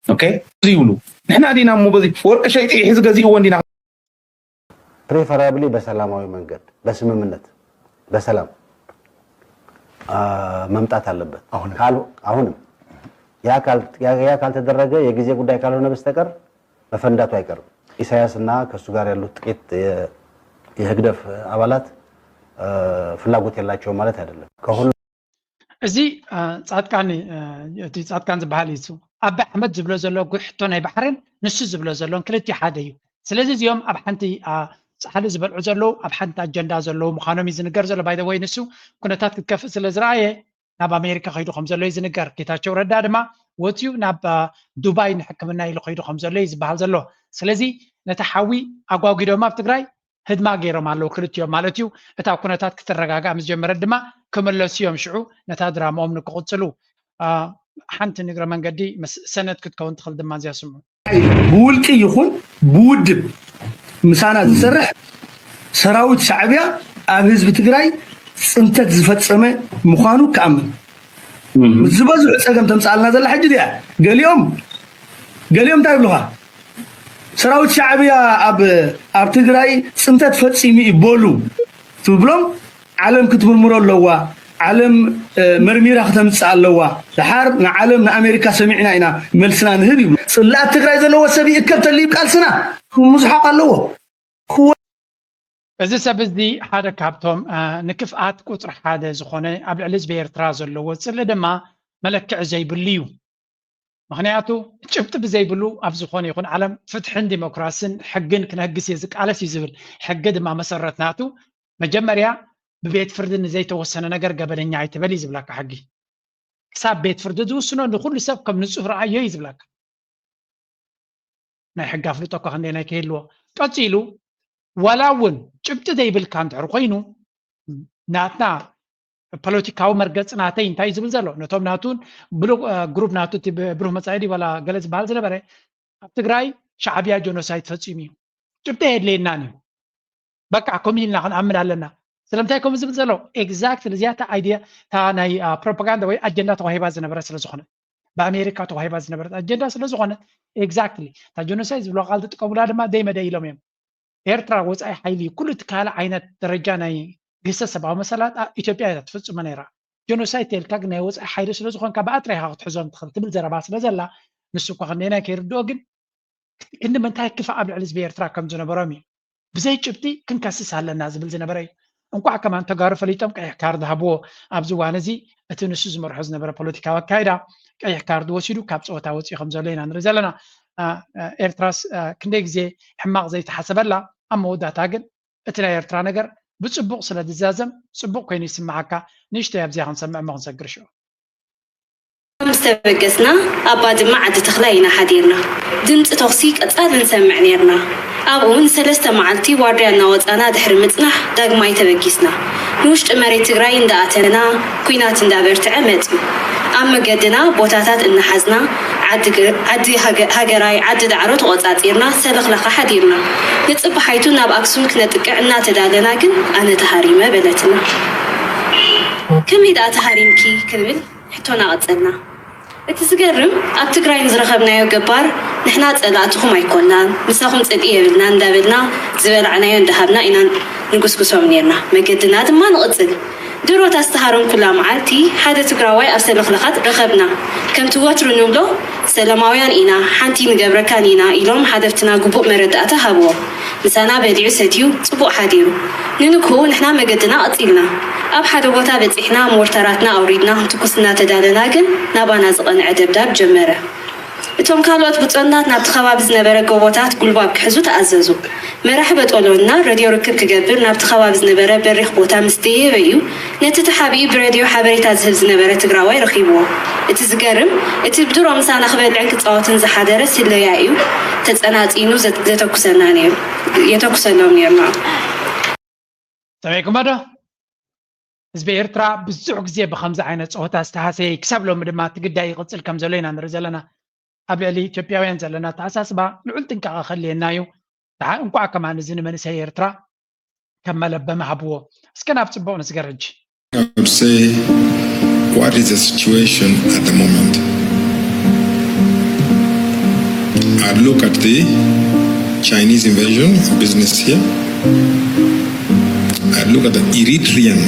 ኦኬ እዚ ይብሉ ንሕና ዲና እሞ በዚ ወርቂ ሸይጢ ሕዚ ገዚእዎ እንዲና ፕሬፈራብሊ በሰላማዊ መንገድ በስምምነት በሰላም መምጣት አለበት። አሁንም ያ ካልተደረገ የጊዜ ጉዳይ ካልሆነ በስተቀር መፈንዳቱ አይቀርም። ኢሳያስ እና ከሱ ጋር ያሉት ጥቂት የህግደፍ አባላት ፍላጎት የላቸውም ማለት አይደለም። ከሁሉ እዚ ፃድቃን እቲ ፃድቃን ዝበሃል እዩ። ኣቢ ኣሕመድ ዝብሎ ዘሎ ሕቶ ናይ ባሕሬን ንሱ ዝብሎ ዘሎን ክልቲኡ ሓደ እዩ። ስለዚ እዚኦም ኣብ ሓንቲ ፃሕሊ ዝበልዑ ዘለዉ ኣብ ሓንቲ ኣጀንዳ ዘለዉ ምዃኖም እዩ ዝንገር ዘሎ። ባይ ወይ ንሱ ኩነታት ክትከፍእ ስለ ዝረኣየ ናብ ኣሜሪካ ከይዱ ከም ዘሎ እዩ ዝንገር። ጌታቸው ረዳ ድማ ወፅዩ ናብ ዱባይ ንሕክምና ኢሉ ከይዱ ከም ዘሎ እዩ ዝበሃል ዘሎ። ስለዚ ነቲ ሓዊ ኣጓጒዶም ኣብ ትግራይ ህድማ ገይሮም ኣለዉ ክልቲኦም ማለት እዩ። እታ ኩነታት ክትረጋጋእ ምስ ጀመረት ድማ ክምለሱ እዮም። ሽዑ ነታ ድራማኦም ንክቕፅሉ ሓንቲ ንግረ መንገዲ ሰነድ ክትከውን ትኽእል ድማ እዚኣ ስምዑ። ብውልቂ ይኹን ብውድብ ምሳና ዝሰርሕ ሰራዊት ሻዕቢያ ኣብ ህዝቢ ትግራይ ፅንተት ዝፈፀመ ምዃኑ ክኣምን ምስ ዝበዝሑ ፀገም ተምፅኣልና ዘላ ሕጂ እዚኣ ገሊኦም ገሊኦም እንታይ ይብሉኻ ሰራዊት ሻዕብያ ኣብ ኣብ ትግራይ ፅንተት ፈፂሙ እዩ በሉ ትብሎም ዓለም ክትምርምሮ ኣለዋ ዓለም መርሚራ ክተምፅእ ኣለዋ ደሓር ንዓለም ንኣሜሪካ ሰሚዕና ኢና መልስና ንህብ ይብሉ ፅላኣት ትግራይ ዘለዎ ሰብ ይእከብ ተልዩ ቃልስና ክምዝሓቕ ኣለዎ እዚ ሰብ እዚ ሓደ ካብቶም ንክፍኣት ቁፅሪ ሓደ ዝኾነ ኣብ ልዕሊ ህዝቢ ኤርትራ ዘለዎ ፅልኢ ድማ መለክዒ ዘይብሉ እዩ። ምኽንያቱ ጭብጢ ብዘይብሉ ኣብ ዝኾነ ይኹን ዓለም ፍትሕን ዲሞክራስን ሕግን ክነግስ እየ ዝቃለስ እዩ ዝብል። ሕጊ ድማ መሰረት ናቱ መጀመርያ ብቤት ፍርዲ ንዘይተወሰነ ነገር ገበነኛ ኣይትበል እዩ ዝብለካ ሕጊ። ክሳብ ቤት ፍርዲ ዝውስኖ ንኹሉ ሰብ ከም ንፁህ ረኣዮ እዩ ዝብለካ። ናይ ሕጊ ኣፍልጦ እኳ ክንደይ ናይ ክህልዎ ቀፂሉ ዋላ እውን ጭብጢ ዘይብልካ እንድሕር ኮይኑ ናትና ፖለቲካዊ መርገፂ ናተይ እንታይ ዝብል ዘሎ ነቶም ናቱን ግሩፕ ናቱ ብሩህ መፃኢ ዋላ ገለ ዝበሃል ዝነበረ ኣብ ትግራይ ሻዕብያ ጀኖሳይድ ፈፂሙ እዩ ጭብጢ የድልየናን እዩ በቃ ከምኡ ኢልና ክንኣምን ኣለና ስለምንታይ ከምኡ ዝብል ዘሎ exactly እዚኣ እታ idea እታ ናይ propaganda ወይ ኣጀንዳ ተዋሂባ ዝነበረ ስለዝኾነ ብኣሜሪካ ተዋሂባ ዝነበረት ኣጀንዳ ስለዝኾነ exactly እታ ጀኖሳይድ ዝብሎ ቃል ዝጥቀሙላ ድማ ደይ መደይ ኢሎም እዮም ኤርትራ ወፃኢ ሓይሊ ኩሉ እቲ ካልእ ዓይነት ደረጃ ናይ ግህሰት ሰብኣዊ መሰላት ኢትዮጵያ እያ ትፍፅሞ ነይራ ጀኖሳይድ ተልካ ግን ናይ ወፃኢ ሓይሊ ስለዝኾንካ ብኣጥራ ኢኻ ክትሕዞም ትኽእል ትብል ዘረባ ስለዘላ ንሱ እኳ ክንደየናይ ከይርድኦ ግን ክንዲ ምንታይ ክፋእ ኣብ ልዕሊ ህዝቢ ኤርትራ ከም ዝነበሮም እዩ ብዘይ ጭብጢ ክንከስስ ኣለና ዝብል ዝነበረ እዩ እንቋዕ ከማን ተጋሩ ፈሊጦም ቀይሕ ካርድ ሃብዎ ኣብዚ እዋን እዚ እቲ ንሱ ዝመርሖ ዝነበረ ፖለቲካዊ ኣካይዳ ቀይሕ ካርድ ወሲዱ ካብ ፀወታ ወፂኡ ከም ዘሎ ኢና ንርኢ ዘለና ኤርትራስ ክንደይ ግዜ ሕማቕ ዘይተሓሰበላ ኣብ መወዳእታ ግን እቲ ናይ ኤርትራ ነገር ብፅቡቕ ስለ ዝዛዘም ፅቡቕ ኮይኑ ይስምዓካ ንእሽተይ ኣብዚኣ ክንሰምዕ እሞ ክንሰግር ሽዑ ምስ ተበገስና ኣብ ባድመ ዓዲ ተኽላይ ኢና ሓዲርና። ድምፂ ተኹሲ ቀፃሊ ንሰምዕ ነይርና። ኣብኡ ንሰለስተ መዓልቲ ዋርድያ እናወፃና ድሕሪ ምፅናሕ ዳግማይ ተበጊስና። ንውሽጢ መሬት ትግራይ እንዳኣተና ኲናት እንዳበርትዐ መፅዩ። ኣብ መገድና ቦታታት እናሓዝና ዓዲ ሃገራይ፣ ዓዲ ዳዕሮ ተቖፃፂርና ሰለኽላኻ ሓዲርና። ንፅባሓይቱ ናብ ኣክሱም ክነጥቅዕ እናተዳለና ግን ኣነ ተሃሪመ በለትና። ከመይ ደኣ ተሃሪምኪ ክንብል ሕቶና ቀጸልና። እቲ ዝገርም ኣብ ትግራይ ንዝረኸብናዮ ገባር ንሕና ጸላእትኹም ኣይኮናን፣ ምሳኹም ጽልኢ የብልናን እንዳበልና ዝበላዕናዮ እንዳሃብና ኢና ንጉስጉሶም ኔርና። መገድና ድማ ንቕጽል። ድሮ ታስተሃረምኩላ መዓልቲ ሓደ ትግራዋይ ኣብ ሰለኽለኻት ረኸብና። ከምቲ ወትሩ ንብሎ ሰላማውያን ኢና፣ ሓንቲ ንገብረካን ኢና ኢሎም ሓደፍትና ግቡእ መረዳእታ ሃብዎ። ምሳና በሊዑ ሰትዩ ጽቡቕ ሓዲሩ። ንንግሆኡ ንሕና መገድና ቀጺልና። ኣብ ሓደ ቦታ በጺሕና ሞርተራትና ኣውሪድና ክንትኩስ እናተዳለና ግን ናባና ዝቐንዐ ደብዳብ ጀመረ። እቶም ካልኦት ብጾናት ናብቲ ከባቢ ዝነበረ ጎቦታት ጉልባብ ክሕዙ ተኣዘዙ። መራሒ በጦሎና ረድዮ ርክብ ክገብር ናብቲ ከባቢ ዝነበረ በሪኽ ቦታ ምስ ደየበ እዩ ነቲ ተሓቢኡ ብረድዮ ሓበሬታ ዝህብ ዝነበረ ትግራዋይ ረኺብዎ። እቲ ዝገርም እቲ ብድሮ ምሳና ክበልዕን ክጻወትን ዝሓደረ ስለያ እዩ ተጸናጺኑ ዘተኩሰና ነይሩ የተኩሰሎም ነይሩ። ሰሚዕኩሞ ዶ? ህዝቢ ኤርትራ ብዙሕ ግዜ ብኸምዚ ዓይነት ጸወታ ዝተሃሰየ ክሳብ ሎሚ ድማ እቲ ግዳይ ይቕጽል ከም ዘሎ ኢና ንርኢ ዘለና። ኣብ ልዕሊ ኢትዮጵያውያን ዘለና ኣተሓሳስባ ልዑል ጥንቃቐ ከድልየና እዩ። ደሓን እንቋዕ ከማን እዚ ንመንእሰይ ኤርትራ ከም መለበሚ ሃብዎ። እስከ ናብ ጽቡቕ ንስገር ሕጂ። I would say, what is the situation at the moment? I'd look at the Chinese invasion of business here. I'd look at the Eritrean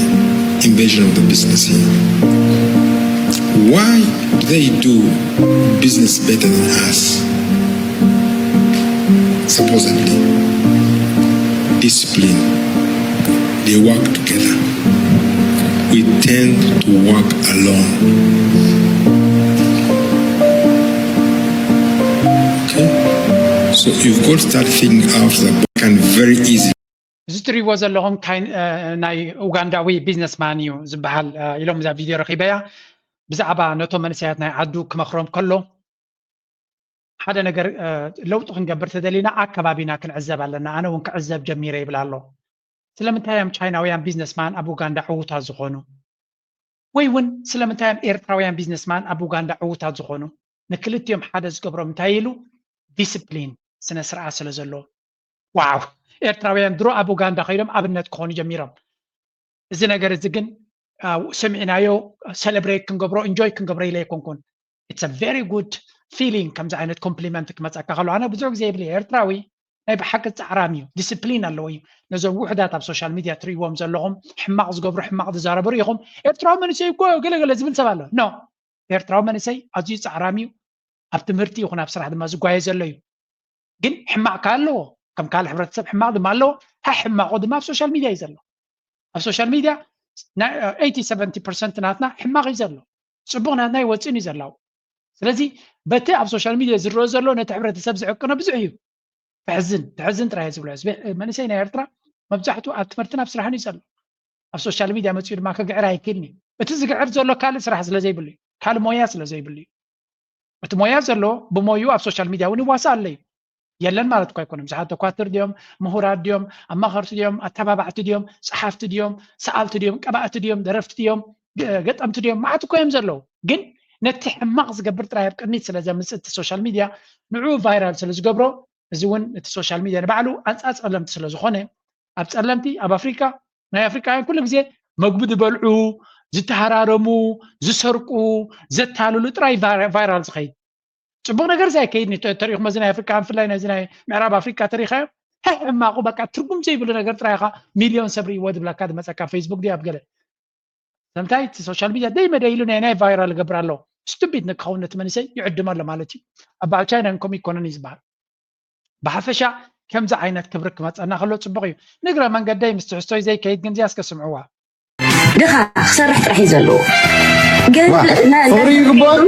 invasion of the business here. Why do they do business better than us? Supposedly. Discipline. They work together. We tend to work alone. Okay? So you've got to start thinking out of the box and very easy. እዚ ትሪእዎ ዘለኹም ናይ ኡጋንዳዊ ቢዝነስማን እዩ ዝበሃል ኢሎም እዛ ቪድዮ ረኺበያ። ብዛዕባ ነቶም መንእሰያት ናይ ዓዱ ክመኽሮም ከሎ ሓደ ነገር ለውጢ ክንገብር ተደሊና ኣከባቢና ክንዕዘብ ኣለና። ኣነ እውን ክዕዘብ ጀሚረ ይብል ኣሎ። ስለምንታይ እዮም ቻይናውያን ቢዝነስማን ኣብ ኡጋንዳ ዕዉታት ዝኾኑ? ወይ እውን ስለምንታይ እዮም ኤርትራውያን ቢዝነስማን ኣብ ኡጋንዳ ዕዉታት ዝኾኑ? ንክልቲኦም ሓደ ዝገብሮም እንታይ ኢሉ ዲስፕሊን ስነ ስርዓት ስለ ዘለዎ። ዋው ኤርትራውያን ድሮ ኣብ ኡጋንዳ ከይዶም ኣብነት ክኾኑ ጀሚሮም። እዚ ነገር እዚ ግን ሰሚዕናዮ ሰለብሬት ክንገብሮ እንጆይ ክንገብሮ ኢለ ኣይኮንኩን። It's a very good feeling ከምዚ ዓይነት ኮምፕሊመንት ክመፀካ ከሎ ኣነ ብዙሕ ግዜ ይብል ኤርትራዊ ናይ ብሓቂ ፃዕራም እዩ፣ ዲስፕሊን ኣለዎ እዩ። ነዞም ውሕዳት ኣብ ሶሻል ሚድያ ትርእይዎም ዘለኹም ሕማቕ ዝገብሩ ሕማቕ ዝዛረቡ ርኢኹም ኤርትራዊ መንእሰይ እኮ ገለገለ ዝብል ሰብ ኣሎ። ኖ ኤርትራዊ መንእሰይ ኣዝዩ ፃዕራም እዩ። ኣብ ትምህርቲ ይኹን ኣብ ስራሕ ድማ ዝጓየ ዘሎ እዩ። ግን ሕማቕ ከ ኣለዎ፣ ከም ካልእ ሕብረተሰብ ሕማቕ ድማ ኣለዎ። ታ ሕማቑ ድማ ኣብ ሶሻል ሚድያ እዩ ዘሎ። ኣብ ሶሻል ሚድያ ናይ ኤይቲ ሰቨንቲ ፐርሰንት ናትና ሕማቕ እዩ ዘሎ፣ ፅቡቕ ናትና ይወፅእን እዩ ዘላው። ስለዚ በቲ ኣብ ሶሻል ሚድያ ዝረአ ዘሎ ነቲ ሕብረተሰብ ዝዕቅኖ ብዙሕ እዩ። ተሕዝን ተሕዝን ጥራይ ዝብሎ ህዝቢ መንእሰይ ናይ ኤርትራ መብዛሕትኡ ኣብ ትምህርትን ኣብ ስራሕን እዩ ዘሎ። ኣብ ሶሻል ሚድያ መፂኡ ድማ ክግዕር ኣይክእልን እዩ። እቲ ዝግዕር ዘሎ ካልእ ስራሕ ስለ ዘይብሉ እዩ፣ ካልእ ሞያ ስለ ዘይብሉ እዩ። እቲ ሞያ ዘሎ ብሞዩ ኣብ ሶሻል ሚድያ እውን ይዋሳእ ኣሎ እዩ። የለን ማለት እኳ ኣይኮነን። ብዙሓት ተኳትር ድዮም፣ ምሁራት ድዮም፣ ኣማኸርቲ ድዮም፣ ኣተባባዕቲ ድዮም፣ ጸሓፍቲ ድዮም፣ ሰኣልቲ ድዮም፣ ቀባእቲ ድዮም፣ ደረፍቲ ድዮም፣ ገጠምቲ ድዮም፣ መዓት እኮ እዮም ዘለዉ። ግን ነቲ ሕማቕ ዝገብር ጥራይ ኣብ ቅድሚት ስለ ዘምጽእ እቲ ሶሻል ሚድያ ንዕኡ ቫይራል ስለ ዝገብሮ እዚ እውን እቲ ሶሻል ሚድያ ንባዕሉ ኣንጻር ጸለምቲ ስለ ዝኾነ ኣብ ጸለምቲ ኣብ ኣፍሪቃ ናይ ኣፍሪቃውያን ኩሉ ግዜ መግቢ ዝበልዑ ዝተሃራረሙ ዝሰርቁ ዘታልሉ ጥራይ ቫይራል ዝኸይድ ጽቡቕ ነገር እዚ ኣይከይድን ተሪኢኹም እዚ ናይ ኣፍሪቃ ብፍላይ ነዚ ናይ ምዕራብ ኣፍሪቃ ተሪኻዮ ሕማቑ በቃ ትርጉም ዘይብሉ ነገር ጥራይ ኢኻ ሚልዮን ሰብ ርእይዎ ዝብለካ ዝመፀካ ፌስቡክ ድዩ ኣብ ገለ ሰምታይ እቲ ሶሻል ሚድያ ደይ መደይ ኢሉ ናይ ናይ ቫይራል ገብር ኣሎ ስቱፒድ ንክኸውን ነቲ መንእሰይ ይዕድሞ ኣሎ ማለት እዩ ኣብ በዓል ቻይና ንኮም ይኮነን እዩ ዝበሃል ብሓፈሻ ከምዚ ዓይነት ክብሪ ክመፀና ከሎ ፅቡቕ እዩ ንግረ መንገደይ ምስ ትሕዝቶይ ዘይከይድ ግን እዚኣ እስከ ስምዕዋ ድኻ ክሰርሕ ጥራሕ እዩ ዘለዎ ገንዘብ ፍቕሪ ይግባእ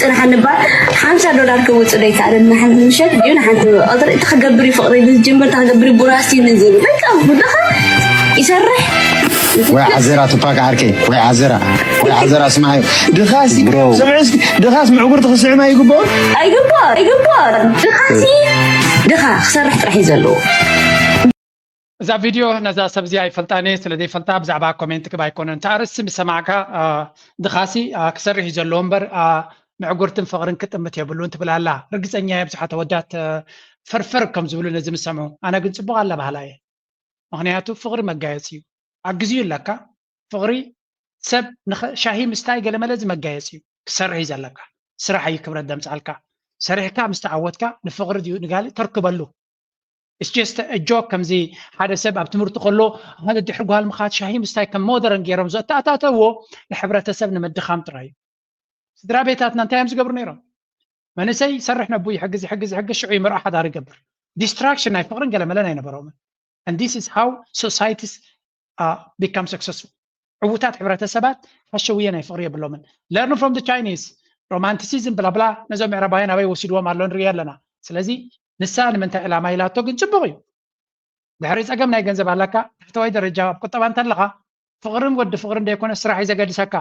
ፅንሓ ንባል ሓምሳ ዶላር ክውፅእ ዶ ይከኣለኒ ንሓንቲ ምሸት ድዩ ንሓንቲ ቀፅሪ እቲ ክገብር እዩ ፍቕሪ ዝጅምር እቲ ክገብር እዩ ቡራስቲኒ ዝብል በቃ ድኻ ይሰርሕ ወይ ዓዘራ ቱፓክ ዓርከይ ወይ ዓዘራ ወይ ዓዘራ ስማዓዮ ድኻሲ ስምዒ እስኪ ድኻስ ምዕጉርቲ ክስዕም ኣይግብኦን ኣይግብኦን ኣይግብኦን ድኻሲ ድኻ ክሰርሕ ጥራሕ እዩ ዘለዎ እዛ ቪድዮ ነዛ ሰብ እዚኣ ኣይፈልጣን እየ ስለ ዘይፈልጣ ብዛዕባ ኮሜንት ክብ ኣይኮነን እታ ኣርእስቲ ምስ ሰማዕካ ድኻሲ ክሰርሕ እዩ ዘለዎ እምበር ምዕጉርትን ፍቕርን ክጥምት የብሉን ትብል ኣላ ርግፀኛ እየ ብዙሓት ኣወዳት ፈርፈር ከም ዝብሉ ነዚ ምስ ሰምዑ ኣነ ግን ፅቡቕ ኣላ ባህላ እየ ምኽንያቱ ፍቕሪ መጋየፂ እዩ ኣግዚኡ ኣለካ ፍቕሪ ሰብ ሻሂ ምስታይ ገለመለ እዚ መጋየፂ እዩ ክሰርሕ እዩ ዘለካ ስራሕ እዩ ክብረት ደምፅኣልካ ሰሪሕካ ምስ ተዓወትካ ንፍቕሪ ድዩ ንጋሊ ተርክበሉ It's just a joke። ከምዚ ሓደ ሰብ ኣብ ትምህርቲ ከሎ ሓደ ድሕሪ ጓል ምኻድ ሻሂ ምስታይ ከም ሞደርን ገይሮም ዘተኣታተዎ ንሕብረተሰብ ንምድኻም ጥራይ እዩ። ስድራ ቤታትና እንታይ እዮም ዝገብሩ ነይሮም? መንእሰይ ይሰርሕ ነቡ ይሕግዝ ይሕግዝ ይሕግዝ ሽዑ ይምርዖ ሓዳር ይገብር። Distraction ናይ ፍቕርን ገለመለን ኣይነበሮምን። And this is how societies uh, become successful። ዕዉታት ሕብረተሰባት ሓሸውየ ናይ ፍቕሪ የብሎምን። Learn from the Chinese። ሮማንቲሲዝም ብላብላ ነዞም ምዕራባውያን ኣበይ ወሲድዎም ኣሎ ንርኢ ኣለና። ስለዚ ንሳ ንምንታይ ዕላማ ኢላቶ ግን ጽቡቕ እዩ። ድሕሪ ጸገም ናይ ገንዘብ ኣለካ፣ ታሕተዋይ ደረጃ ኣብ ቁጠባ እንተለኻ፣ ፍቕርን ወዲ ፍቕርን ደይኮነ ስራሕ እዩ ዘገድሰካ።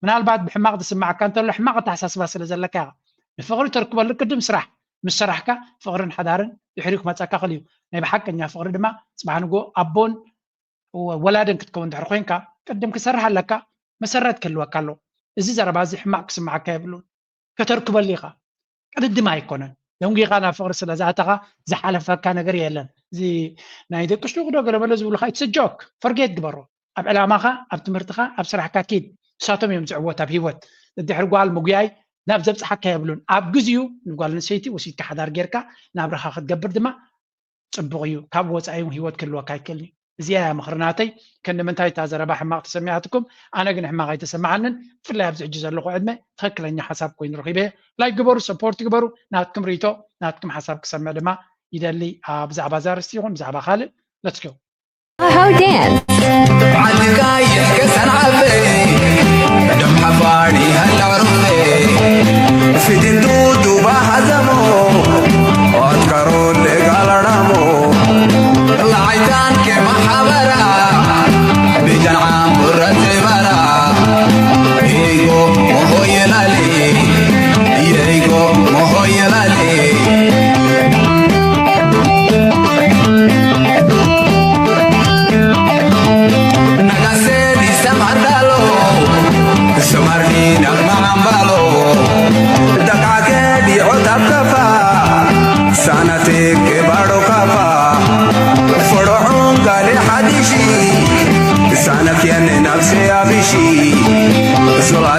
ምናልባት ብሕማቕ ዝስማዓካ እንተሎ ሕማቕ ኣተሓሳስባ ስለ ዘለካ ኢኻ። ንፍቕሪ ተርክበሉ ቅድም ስራሕ ምስ ሰራሕካ ፍቕርን ሓዳርን ድሕሪኡ ክመጸካ ክእል እዩ። ናይ ብሓቀኛ ፍቕሪ ድማ ጽባሕ ንጎ ኣቦን ወላድን ክትከውን ድሕሪ ኮይንካ ቅድም ክሰርሕ ኣለካ። መሰረት ክህልወካ ኣሎ። እዚ ዘረባ እዚ ሕማቕ ክስማዓካ የብሉን። ከተርክበሉ ኢኻ። ቅድድም ኣይኮነን። ደንጒኻ ናብ ፍቕሪ ስለ ዝኣተኻ ዝሓለፈካ ነገር የለን። እዚ ናይ ደቂ ሹቕ ዶ ገለመለ ዝብሉኻ it's a joke። Forget ግበሮ። ኣብ ዕላማኻ፣ ኣብ ትምህርትኻ፣ ኣብ ስራሕካ ኪድ። ንሳቶም እዮም ዝዕወት ኣብ ህይወት። ድሕሪ ጓል ምጉያይ ናብ ዘብጽሓካ የብሉን። ኣብ ግዜኡ ንጓል ኣንስተይቲ ወሲድካ ሓዳር ጌርካ ናብራኻ ክትገብር ድማ ጽቡቕ እዩ። ካብ ወጻኢ እውን ህይወት ክህልወካ ኣይክእልን እዩ። እዚኣ እያ ምኽሪ ናተይ። ክንዲ ምንታይ እታ ዘረባ ሕማቕ ተሰሚዓትኩም? ኣነ ግን ሕማቕ ኣይተሰምዓንን። ብፍላይ ኣብዚ ሕጂ ዘለኹ ዕድመ ትኽክለኛ ሓሳብ ኮይኑ ረኺበዮ። ላይክ ግበሩ፣ ሰፖርት ግበሩ። ናትኩም ርእይቶ፣ ናትኩም ሓሳብ ክሰምዕ ድማ ይደሊ። ኣብ ብዛዕባ እዛ ኣርእስቲ ይኹን ብዛዕባ ካልእ let's go። Ho dance. ዓዲ ቀይሕ ከሰን ዓበይ ደም ሓፋን ይሃላ ሩፌ ፊትንቱ ዱባ ሃዘሞ ኣትካሮ ለጋላዳሞ ላዓይታን ከማሓበራ ብጃን ዓምቡረት ባራ ይጎ ሞሆየላሊ ይጎ ሞሆየላሊ Nagase di samandalo, samardi nagmambalo, dakage di otab kafa, sanate ke baro kafa, forohon gale hadishi, sanat yan nafse abishi, zola